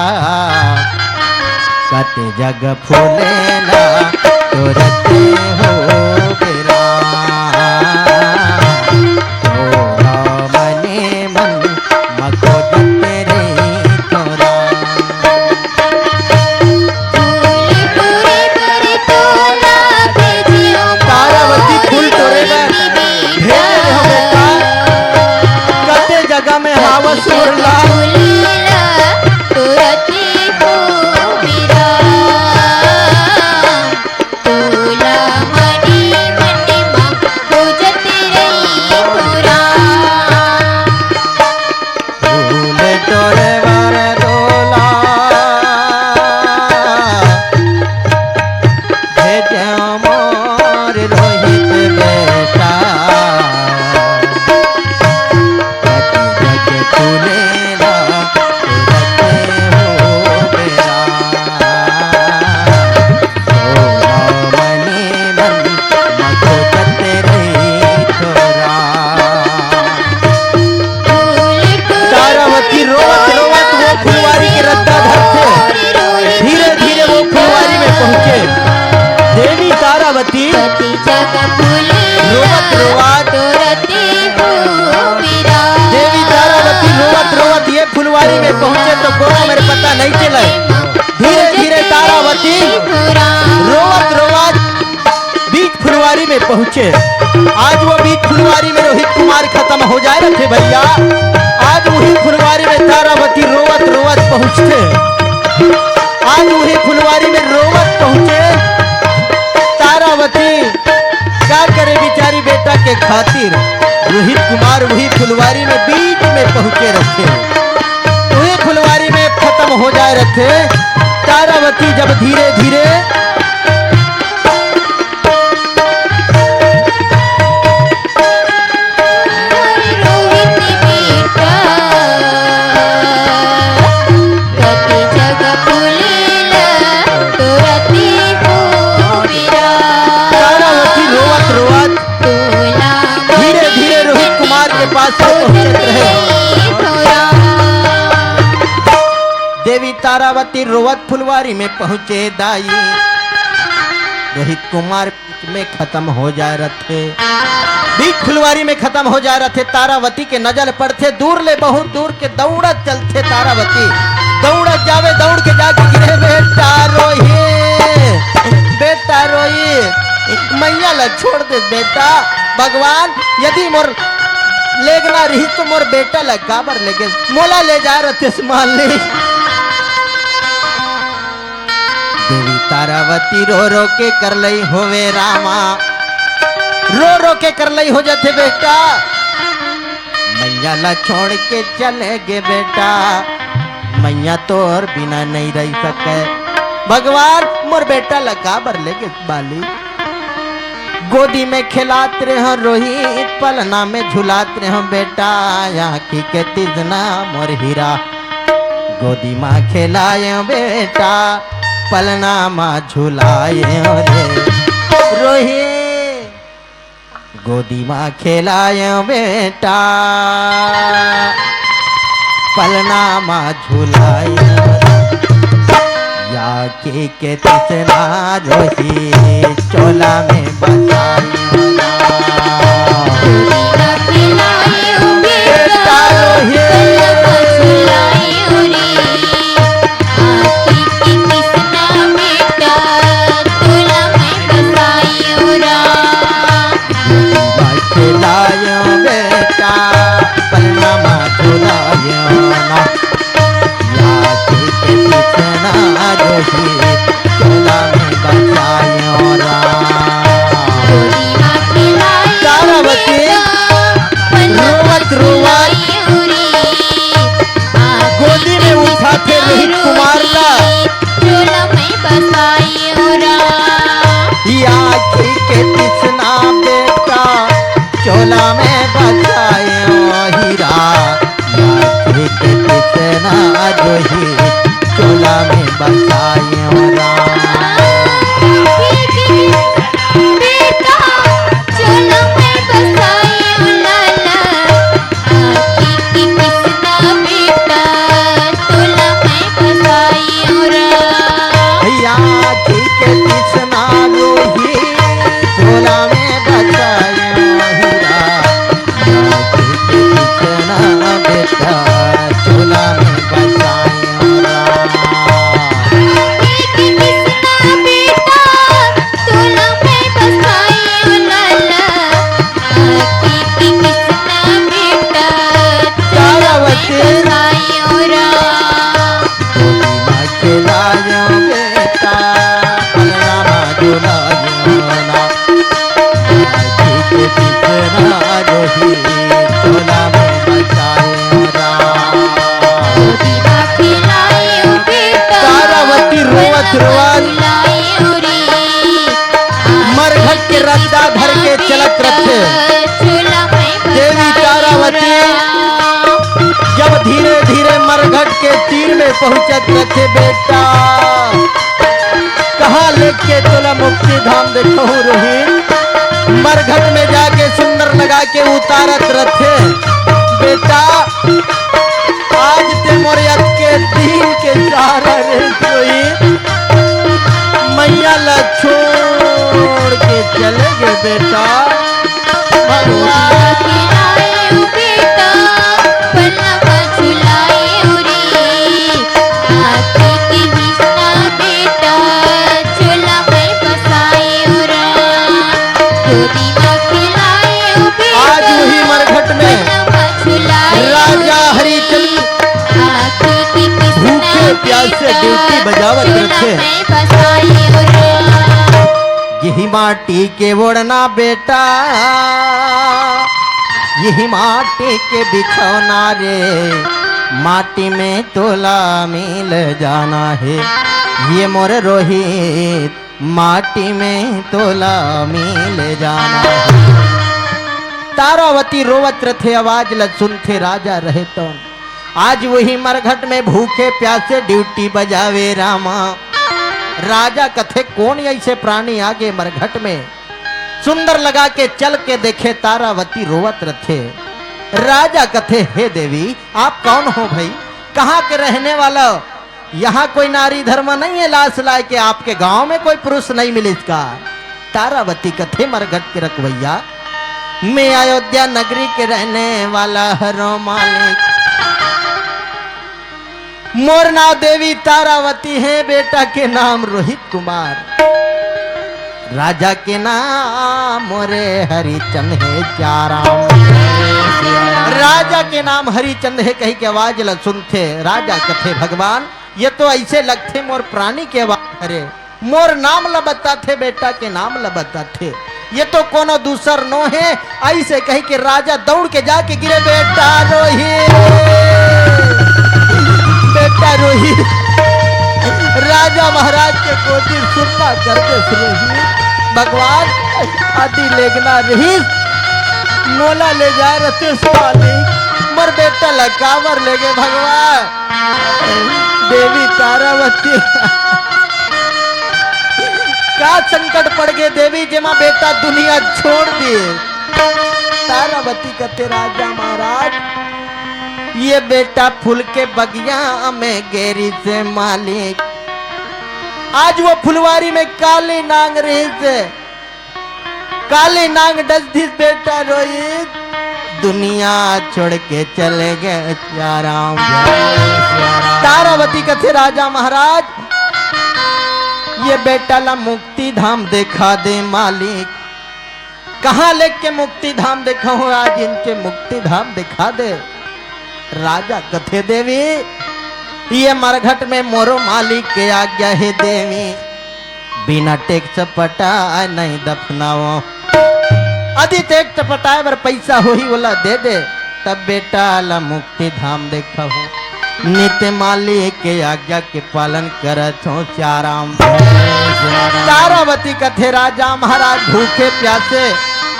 कत जग फूलेला तोरते हो बेरा। तोरा मने मन मखो जते रे तोरा। फूल टोरे बर तोला भेजियो तारावती फूल टोरे बर भेजे हो बेटा। कते जगह में हावस उड़ला। फूल टोरते हो बेरा। तोला मने मन मा खोजत रही तोरा। फूल टोरे बर तोला भेजे मोर रोहित बेटा। कति जग फूलेला तोरते हो बेरा। तोरा मने मन मखो जते रही तोरा। तारावती रोवत रोवत वो फुलवारी के रद्दा धरथे। धीरे धीरे वो फुलवारी में पहुंचे। देवी तारावती रोवत रोवत, देवी तारावती रोवत रोवत ये फुलवारी में पहुंचे तो कोनो मेर पता नहीं चले। धीरे धीरे तारावती रोवत रोवत बीच फुलवारी में पहुंचे। आज वो बीच फुलवारी में रोहित कुमार खत्म हो जाए रथे भैया। आज वही फुलवारी में तारावती रोवत रोवत पहुंचथे। आज वही फुलवारी में रोवत पहुंचे तारावती। का करे बिचारी बेटा के खातिर। रोहित कुमार वही फुलवारी में बीच में पहुंचे रथे। वही फुलवारी में खत्म हो जाए रथे। तारावती जब धीरे धीरे तारावती रोवत रोवत धीरे धीरे रोहित कुमार के पास में पहुंचत रहे। देवी तारावती रोवत फुलवारी में पहुंचे दाई। रोहित कुमार बीच में खत्म हो जाए रथे। बीच फुलवारी में खत्म हो जाए रथे। तारावती के नजर पड़थे दूर ले, बहुत दूर के दौड़त चलथे तारावती। दौड़त जावे, दौड़ के जाके गिरे, "बेटा रोही, बेटा रोही, मैया ला छोड़ दे बेटा। भगवान यदि मोर लेगना रही तो मोर बेटा ला काबर लेगे, मोला ले जा रथे मान ले।" देवी तारावती रो रो के करलई होवे रामा, रो रो के करलई हो जाथे बेटा। मैया ला छोड़ के चले गे बेटा, मैया तोर बिना नहीं रह सके। भगवान मोर बेटा ला काबर लेगे बाली। गोदी में खेलात रहे रोहित, पलना में झुलात रहे बेटा, आँखी के तिजना मोर हीरा। गोदी मा खेलाए बेटा, पलना मा झुलाए रे रोही। गोदी मा खेलायो बेटा, पलना मा झुलायो, या के के तिसना रोही, चोला में बसायो ना। गोदी मा खेलायो बेटा, बेटा रोही। पलना मा झुलायो रे। आँखी के तिसना बेटा, तोला मैं बसायो रा। गोदी मा खेलायो बेटा, पलना मा झुलायो ना। या के के तिसना रोही, चोला में बसायो रा। गोदी मा खेलायो तारावती बेटा, पलना मा रोवत रोवत झुलायो रे। गोदी में उठाथे रोहित कुमार ला। चोला में बसायो रा। या आँखी के तिसना बेटा, चोला में बसायो हीरा। या आँखी के तिसना रोही, चोला में बसायो रा। बेटा, चोला में बसायो लाला। आँखी के तिसना बेटा, तोला मैं बसायो रा। भैया जी के तिसना रोही, तोला मैं बसायो हीरा। या के के तिसना बेटा, चोला में बसायो रा। आँखी के तिसना बेटा, तोला मैं बसायो लाला। आँखी के तिसना बेटा, चोला मैं तारावती। बसायो रा। गोदी मा खेलायो बेटा, पलना मा झुलायो ना। आँखी के तिसना रोही, चोला में बसायो रा। गोदी मा खेलायो बेटा, तारावती रोवत रोवत पलना मा झुलायो रे। मरघट के रद्दा धर के चलत रथे। देवी तारावती जब धीरे धीरे मरघट के तीर में पहुंचत रथे बेटा, कहाँ लेके तोला मुक्ति धाम देखहूँ रोही। मरघट में जाके सुंदर लगा के उतारत रथे बेटा। आज ते मोर अतके दिन के सहारा रे रोही, मैया ला छोड़ के चले गे बेटा। भगवान। गोदी मा खेलायो बेटा, पलना मा झुलायो रे। आँखी के तिसना बेटा, चोला मैं बसायो रा। गोदी मा खेलायो बेटा, आज वही मरघट में पलना मा झुलायो राजा रे। हरिचंद आँखी के तिसना भूखे प्यासे बेटा, ड्यूटी बजावत चोला रखे। मैं बसायो रा। यही माटी के ओढ़ना बेटा, यही माटी के बिछौना रे, माटी में तोला मिल जाना हे। ये मोर रोहित, माटी में तोला मिल जाना हे। तारावती रोवत रथे, आवाज ल सुनथे राजा रहे तौन। आज वही मरघट में भूखे प्यासे ड्यूटी बजावे रामा। राजा कथे, "कौन ऐसे प्राणी आगे मरघट में?" सुंदर लगा के चल के देखे, तारावती रोवत रथे। राजा कथे, "हे देवी, आप कौन हो भाई? कहाँ के रहने वाला हो? यहाँ कोई नारी धर्म नहीं है, लाश लाए के आपके गांव में कोई पुरुष नहीं मिलिस का?" तारावती कथे, "मरघट के रखवैया, मैं अयोध्या नगरी के रहने वाला हरो मालिक। मोर नाम देवी तारावती है, बेटा के नाम रोहित कुमार। राजा के नाम मोरे हरिचंद है, सिया राम। राजा के नाम हरिचंद है," कही के आवाज ल सुनथे राजा कथे, "भगवान, ये तो ऐसे लगथे मोर प्राणी के आवाज हरे।" मोर नाम ल बताथे, बेटा के नाम ल बताथे। ये तो कोनो दूसर नो हे। ऐसे कही के राजा दौड़ के जाके गिरे, "बेटा रोही, बेटा रोही।" राजा महाराज के गोदी सुरता कर दे, "रोही, भगवान, आदि लेगना रही, मोला ले जाए रथे स्वामी, मोर बेटा ल काबर लेगे भगवान?" देवी तारावती, का संकट पड़ गे देवी, जेमा बेटा दुनिया छोड़ दिए? तारावती कथे, राजा महाराज, ये बेटा फूल के बगिया में गे रिहिसे मालिक। आज वो फुलवारी में काली नांग रिहिसे, काली नांग डस दिस, बेटा रोइस, दुनिया छोड़ के चले गे सियाराम। तारावती कथे, राजा महाराज, ये बेटा ला मुक्ति धाम देखा दे मालिक। कहाँ लेके मुक्ति धाम देखाहूँ, आज इनके मुक्ति धाम देखा दे। राजा कथे, देवी, ये मरघट में मोरो मालिक के आज्ञा हे देवी, बिना टैक्स पटाए नहीं दफनावों। यदि टैक्स पटाए बर पैसा होही, ओला दे दे, तब बेटा ला मुक्ति धाम देखाहूँ। नित्य मालिक के आज्ञा के पालन करत हों सियाराम। तारावती कथे, राजा महाराज, भूखे प्यासे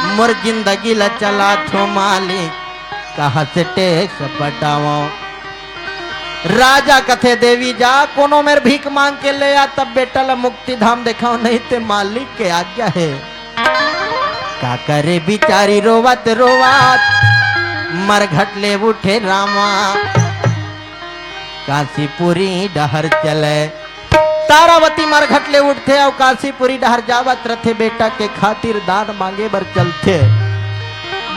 मोर जिंदगी ला चलात हों मालिक, कहाँ से टैक्स पटावों? राजा कथे, देवी जा, कोनो मेर भीख मांग के ले आ, तब बेटा ला मुक्ति धाम देखावों, नहीं ते मालिक के आज्ञा हे। का करे बिचारी रोवत रोवत मरघट ले उठे रामा, काशीपुरी डहर चले। तारावती मरघट ले उठथे अउ काशीपुरी डहर जावत रथे, बेटा के खातिर दान मांगे बर चलथे।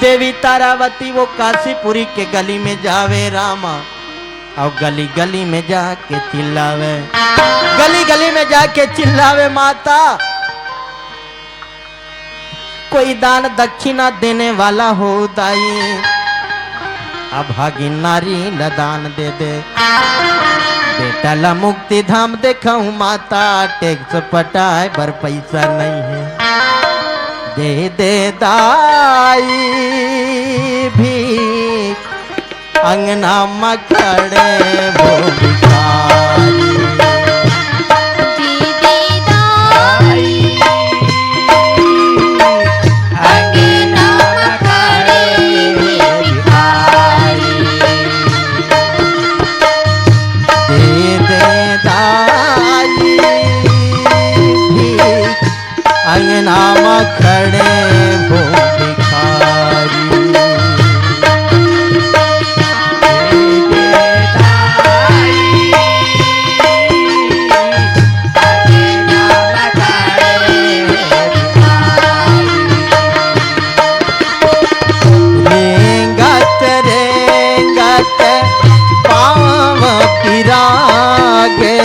देवी तारावती वो काशीपुरी के गली में जावे रामा, अउ गली गली में जाके चिल्लावे, गली गली में जाके चिल्लावे, माता, कोई दान दक्षिणा देने वाला हो दाई, अभागिन नारी ल दान दे दे। बेटा ल मुक्ति धाम देखाहूँ माता, टैक्स पटाए बर पैसा नहीं है, दे दे दाई भी अंगना म खड़े वो भिखारी। दीदी दाई, अंगना म खड़े वो भिखारी। दे दे दाई भी अंगना म खड़े वो भिखारी। रेंगत रेंगत पाँव पिरागे।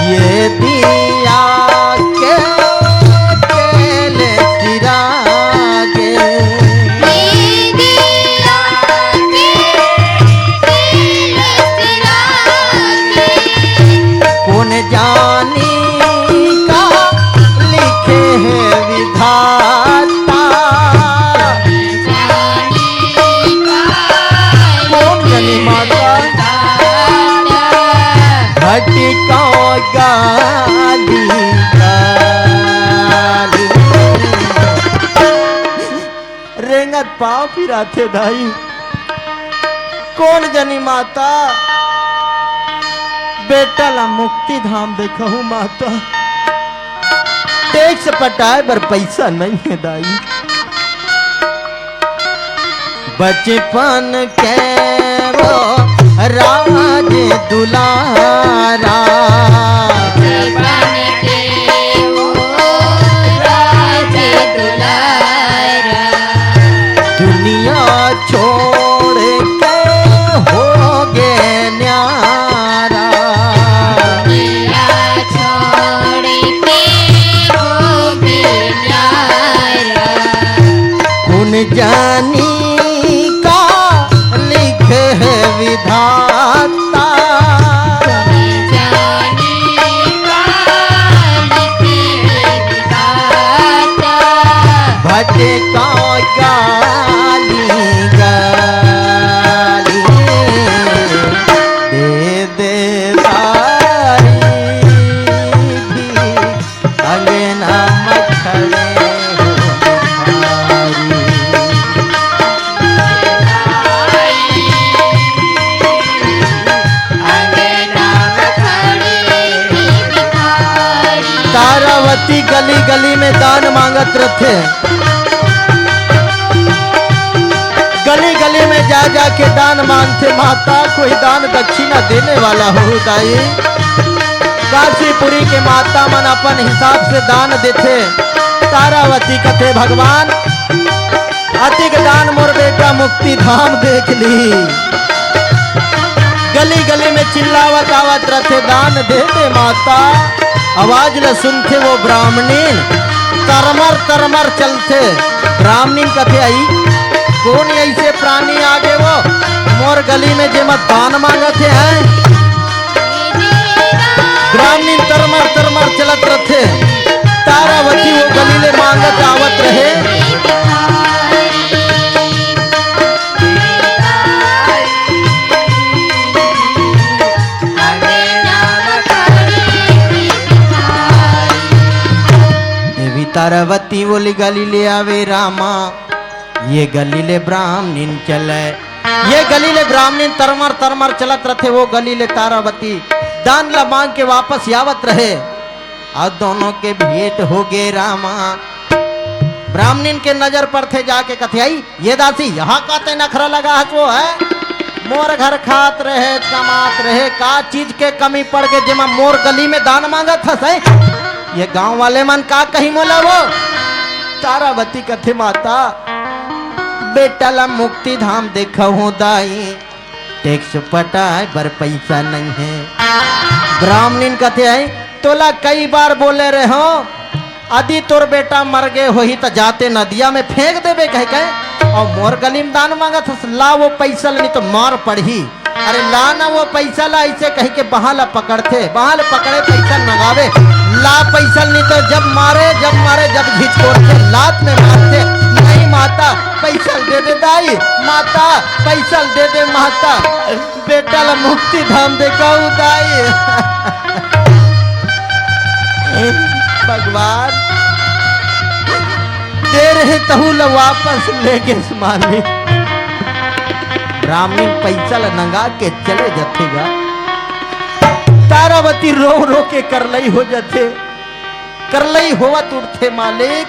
ये दिया के तेल सिरागे। कोन जानी का लिखे हे विधाता। कोन जानी माता, घटिका गाली गाली। रेंगत पाँव पिराथे दाई। कोन जनी माता, बेटा ला मुक्ति धाम देखाहूँ माता, टैक्स पटाए बर पैसा नहीं है दाई। बचपन के वो राज दुलारा। बचपन के वो राज दुलारा। दुनिया छोड़ के हो गे न्यारा। दुनिया छोड़ के हो गे न्यारा। कोन जानी का लिखे हे विधाता। कोन जानी का लिखे हे विधाता। भटका गाली गाली दे दे दाई भी। अंगना म खड़े हो भिखारी। दान मांगत रथे, गली गली में जा जा के दान मांगथे। माता, कोई दान दक्षिणा देने वाला हो दाई। काशीपुरी के माता मन अपन हिसाब से दान देथे। तारावती कथे, भगवान, अतिक दान मोर बेटा मुक्ति धाम देख ली। गली गली में चिल्लावत आवत रथे, दान दे दे माता। आवाज ल सुनथे वो ब्राह्मणीन, तरमर तरमर चलथे। ब्राह्मणीन कथे, आई कोन ऐसे प्राणी आगे वो मोर गली में जेमा दान मांगत हे, हैं? ग्रामीण तरमर तरमर चलत रथे। तारावती वो गली ले मांगत आवत रहे। देवी तारावती बोली, गली ले आवे रामा, ये गली ले ब्राह्मणिन चले। ये गली ले ब्राह्मणिन तरमर तरमर चलत रथे, वो गली ले तारावती दान ला मांग के वापस आवत रहे। अउ दोनों के भेंट हो गे रामा। ब्राह्मणिन के नजर पड़थे, जाके कथे, आई ये दासी, यहाँ का ते नखरा लगा हस वो, है? मोर घर खात रहे, कमात रहे, का चीज के कमी पड़ गे जेमा मोर गली में दान मांगत हस, हैं? ये गांव वाले मन का कही मोला वो? तारावती कथे, माता, बेटा ला मुक्ति धाम देखहूं दाई, टैक्स पटाए बर पैसा नहीं है। ब्राह्मणिन कथे, आई तोला कई बार बोले रहे हो, अदी तोर बेटा मर गे होही त जाते नदिया में फेंक देबे कह के, अउ मोर गली में दान मांगत हस, ला वो पैसा ल, नहीं तो मार पड़ही। अरे ला ना वो पैसा ला, ऐसे कह के बाह ला पकड़थे, बाह ला पकड़े पैसा ल मंगावे, ला पैसा ल, नहीं तो जब मारे, जब मारे, जब झिझकोरथे, लात में मारथे, नहीं माता, पैसा ल दे दे दाई, माता, पैसा ल दे दे माता। बेटा ला मुक्ति धाम देखहूं दाई। भगवान, दे रहे तहू ला वापस ले गे मालिक। ब्राह्मणी पैसा ला नंगा के चले जाथे गा। तारावती रो रो के करलई हो जाथे, करलई होवत उठथे, मालिक,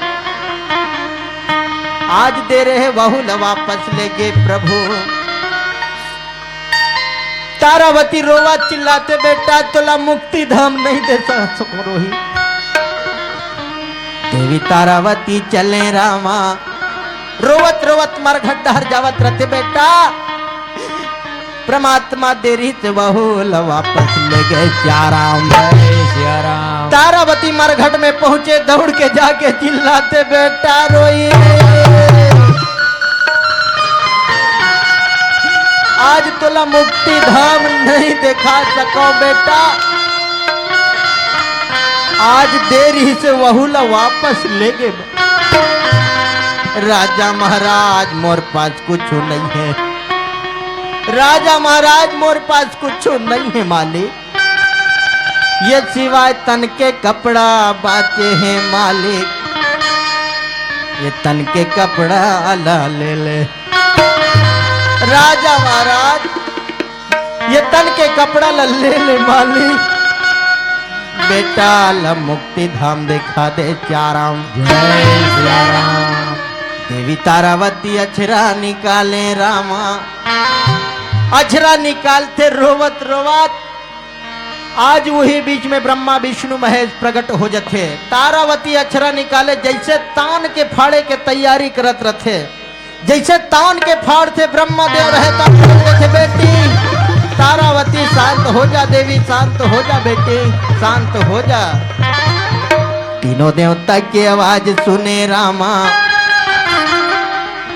आज दे रहे वहू ला वापस ले गे प्रभु। तारावती रोवत चिल्लाथे, बेटा तोला मुक्ति धाम नहीं दे सकंव रोही। देवी तारावती चले रामा, रोवत रोवत मरघट डहर जावत रथे, बेटा परमात्मा दे रहिस वहू ला वापस ले गे सियाराम। जय सियाराम। तारावती मरघट में पहुंचे, दौड़ के जाके चिल्लाथे, बेटा रोही, आज तोला मुक्ति धाम नहीं देखा सकंव बेटा, आज दे रहिस वहू ला वापस ले गे। राजा महाराज, मोर पास कुछु नहीं है। राजा महाराज, मोर पास कुछु नहीं है मालिक, ये सिवाय तन के कपड़ा बाचे हे मालिक, ये तन के कपड़ा ला ले ले। राजा महाराज, ये तन के कपड़ा ला ले ले मालिक, बेटा ला मुक्ति धाम देखा दे सियाराम। जय सियाराम। देवी तारावती अछरा निकाले रामा, अछरा निकालथे रोवत रोवत। आज उही बीच में ब्रह्मा विष्णु महेश प्रगट हो जथे। तारावती अछरा निकाले, जैसे तान के फाड़े के तैयारी करत रथे, जैसे तान के फाड़थे, ब्रह्मा देव रहे त बोल देथे, बेटी तारावती शांत हो जा, देवी शांत हो जा, बेटी शांत हो जा। तीनों देवता के आवाज सुने रामा,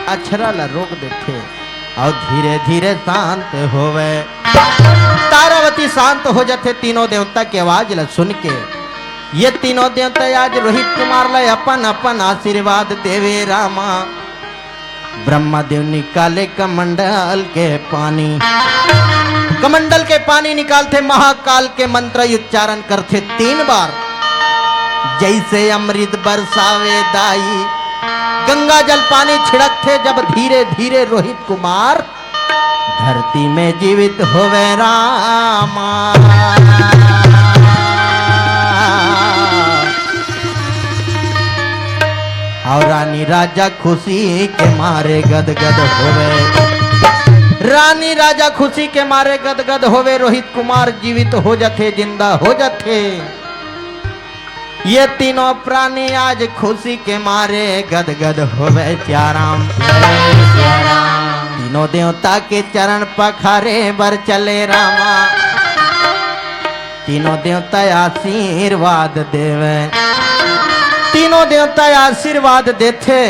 अछरा ला रोक देथे। अउ धीरे धीरे शांत होवे। तारावती शांत हो जाथे तीनों देवता के आवाज ल सुन के। ये तीनों देवता आज रोहित कुमार ल अपन अपन आशीर्वाद देवे रामा। ब्रह्मा देव निकाले कमंडल के पानी, कमंडल के पानी निकालथे, महाकाल के मंत्र उच्चारण करथे तीन बार। जैसे अमृत बरसावे दाई, गंगा जल पानी छिड़कथे जब धीरे धीरे रोहित कुमार धरती में जीवित होवे रामा। राजा खुशी के मारे गदगद होवे। रानी राजा खुशी के मारे गदगद होवे। रोहित कुमार जीवित हो जथे, जिंदा हो जथे। ये तीनों प्राणी आज खुशी के मारे गदगद होवे। सियाराम, सियाराम। तीनों देवता के चरण पखारे बर चले रामा। तीनों देवता आशीर्वाद देवे। तीनों देवता आशीर्वाद देथे।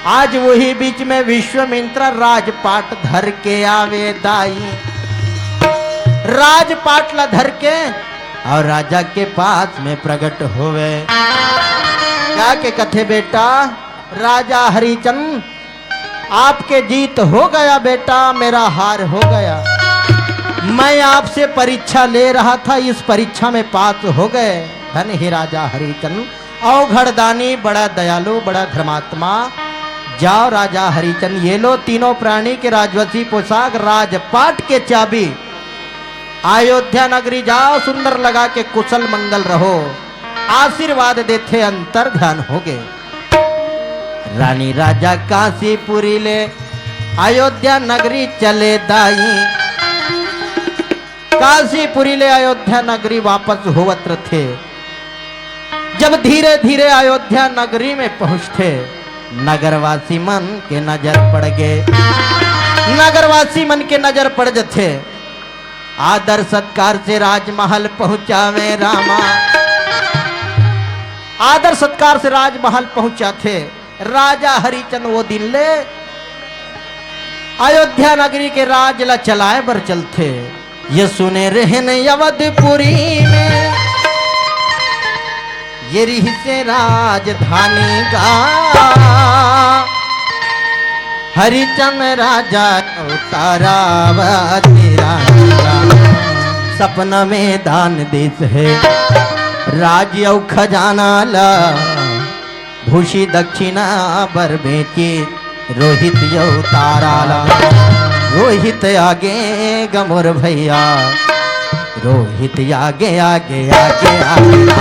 आज वही बीच में विश्वामित्र राजपाट धर के आवे दाई। राजपाट ला धर के और राजा के पास में प्रकट होवे। क्या के कथे, बेटा राजा हरिचंद, आपके जीत हो गया बेटा, मेरा हार हो गया। मैं आपसे परीक्षा ले रहा था, इस परीक्षा में पास हो गए। धन हे राजा हरिचंद, अवघड़दानी बड़ा दयालु, बड़ा धर्मात्मा। जाओ राजा हरिचंद, ये लो तीनों प्राणी के राजवंशी पोशाक, राजपाट के चाबी। अयोध्या नगरी जाओ, सुंदर लगा के कुशल मंगल रहो। आशीर्वाद देथे अंतर ध्यान होगे। रानी राजा काशीपुरी ले अयोध्या नगरी चले दाई। काशीपुरी ले अयोध्या नगरी वापस होवत रथे। जब धीरे धीरे अयोध्या नगरी में पहुंचथे, नगरवासी मन के नजर पड़ गे। नगरवासी मन के नजर पड़ जथे। आदर सत्कार से राजमहल पहुंचावे रामा। आदर सत्कार से राजमहल पहुंचाथे। राजा हरिचंद वो दिन ले अयोध्या नगरी के राज ला चलाए बर चलथे। ये सुने रहन अवधपुरी में, ये रिहिसे राजधानी का। हरिचंद राजा अवतारावती राजा, सपना में दान दिस हे राज अउ खजाना ला। भूसी दक्षिणा बर बेचे रोहित अउ तारा ला। रोहित आगे ग मोर भैया, रोहित आगे, आगे, आगे, आगे ना।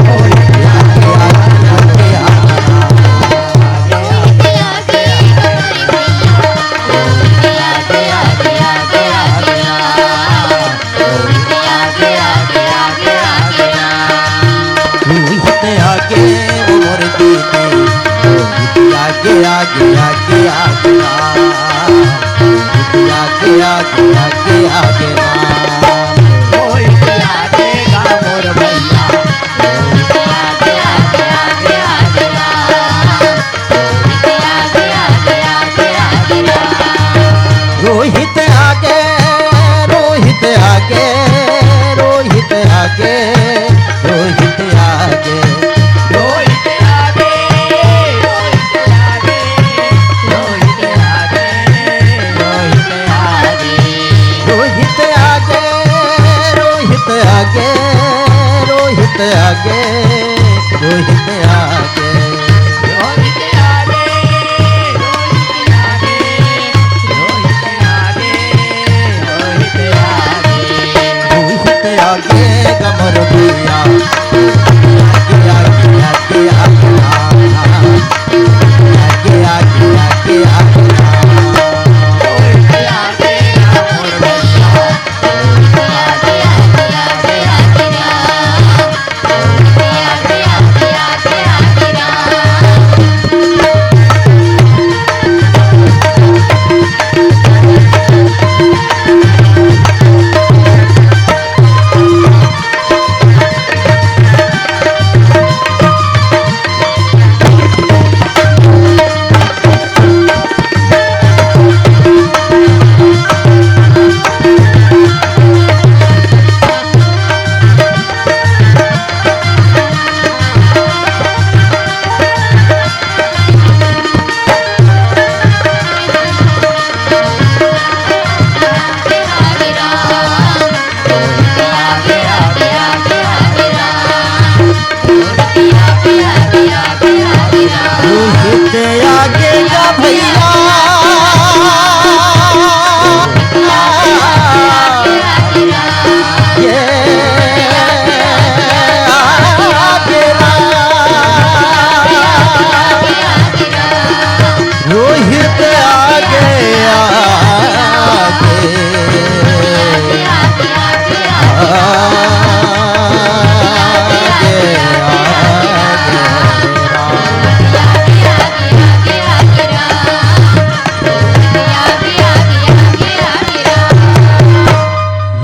रोहित आगे, आगे, आगे, आगे ना। रोहित आगे, ओ मोर दीदी, रोहित आगे, आगे, आगे, आगे ना। रोहित आगे, आगे, आगे, आगे ना। रोहित आगे गा मोर भैया, रोहित आगे, आगे, आगे, आगे ना। रोहित आगे, रोहित आगे, रोहित आगे, रोहित आगे। रोहित आगे, रोहित आगे, रोहित आगे, रोहित आगे। रोहित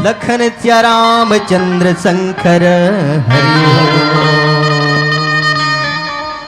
लखन सिया रामचंद्र शंकर हरि ओम।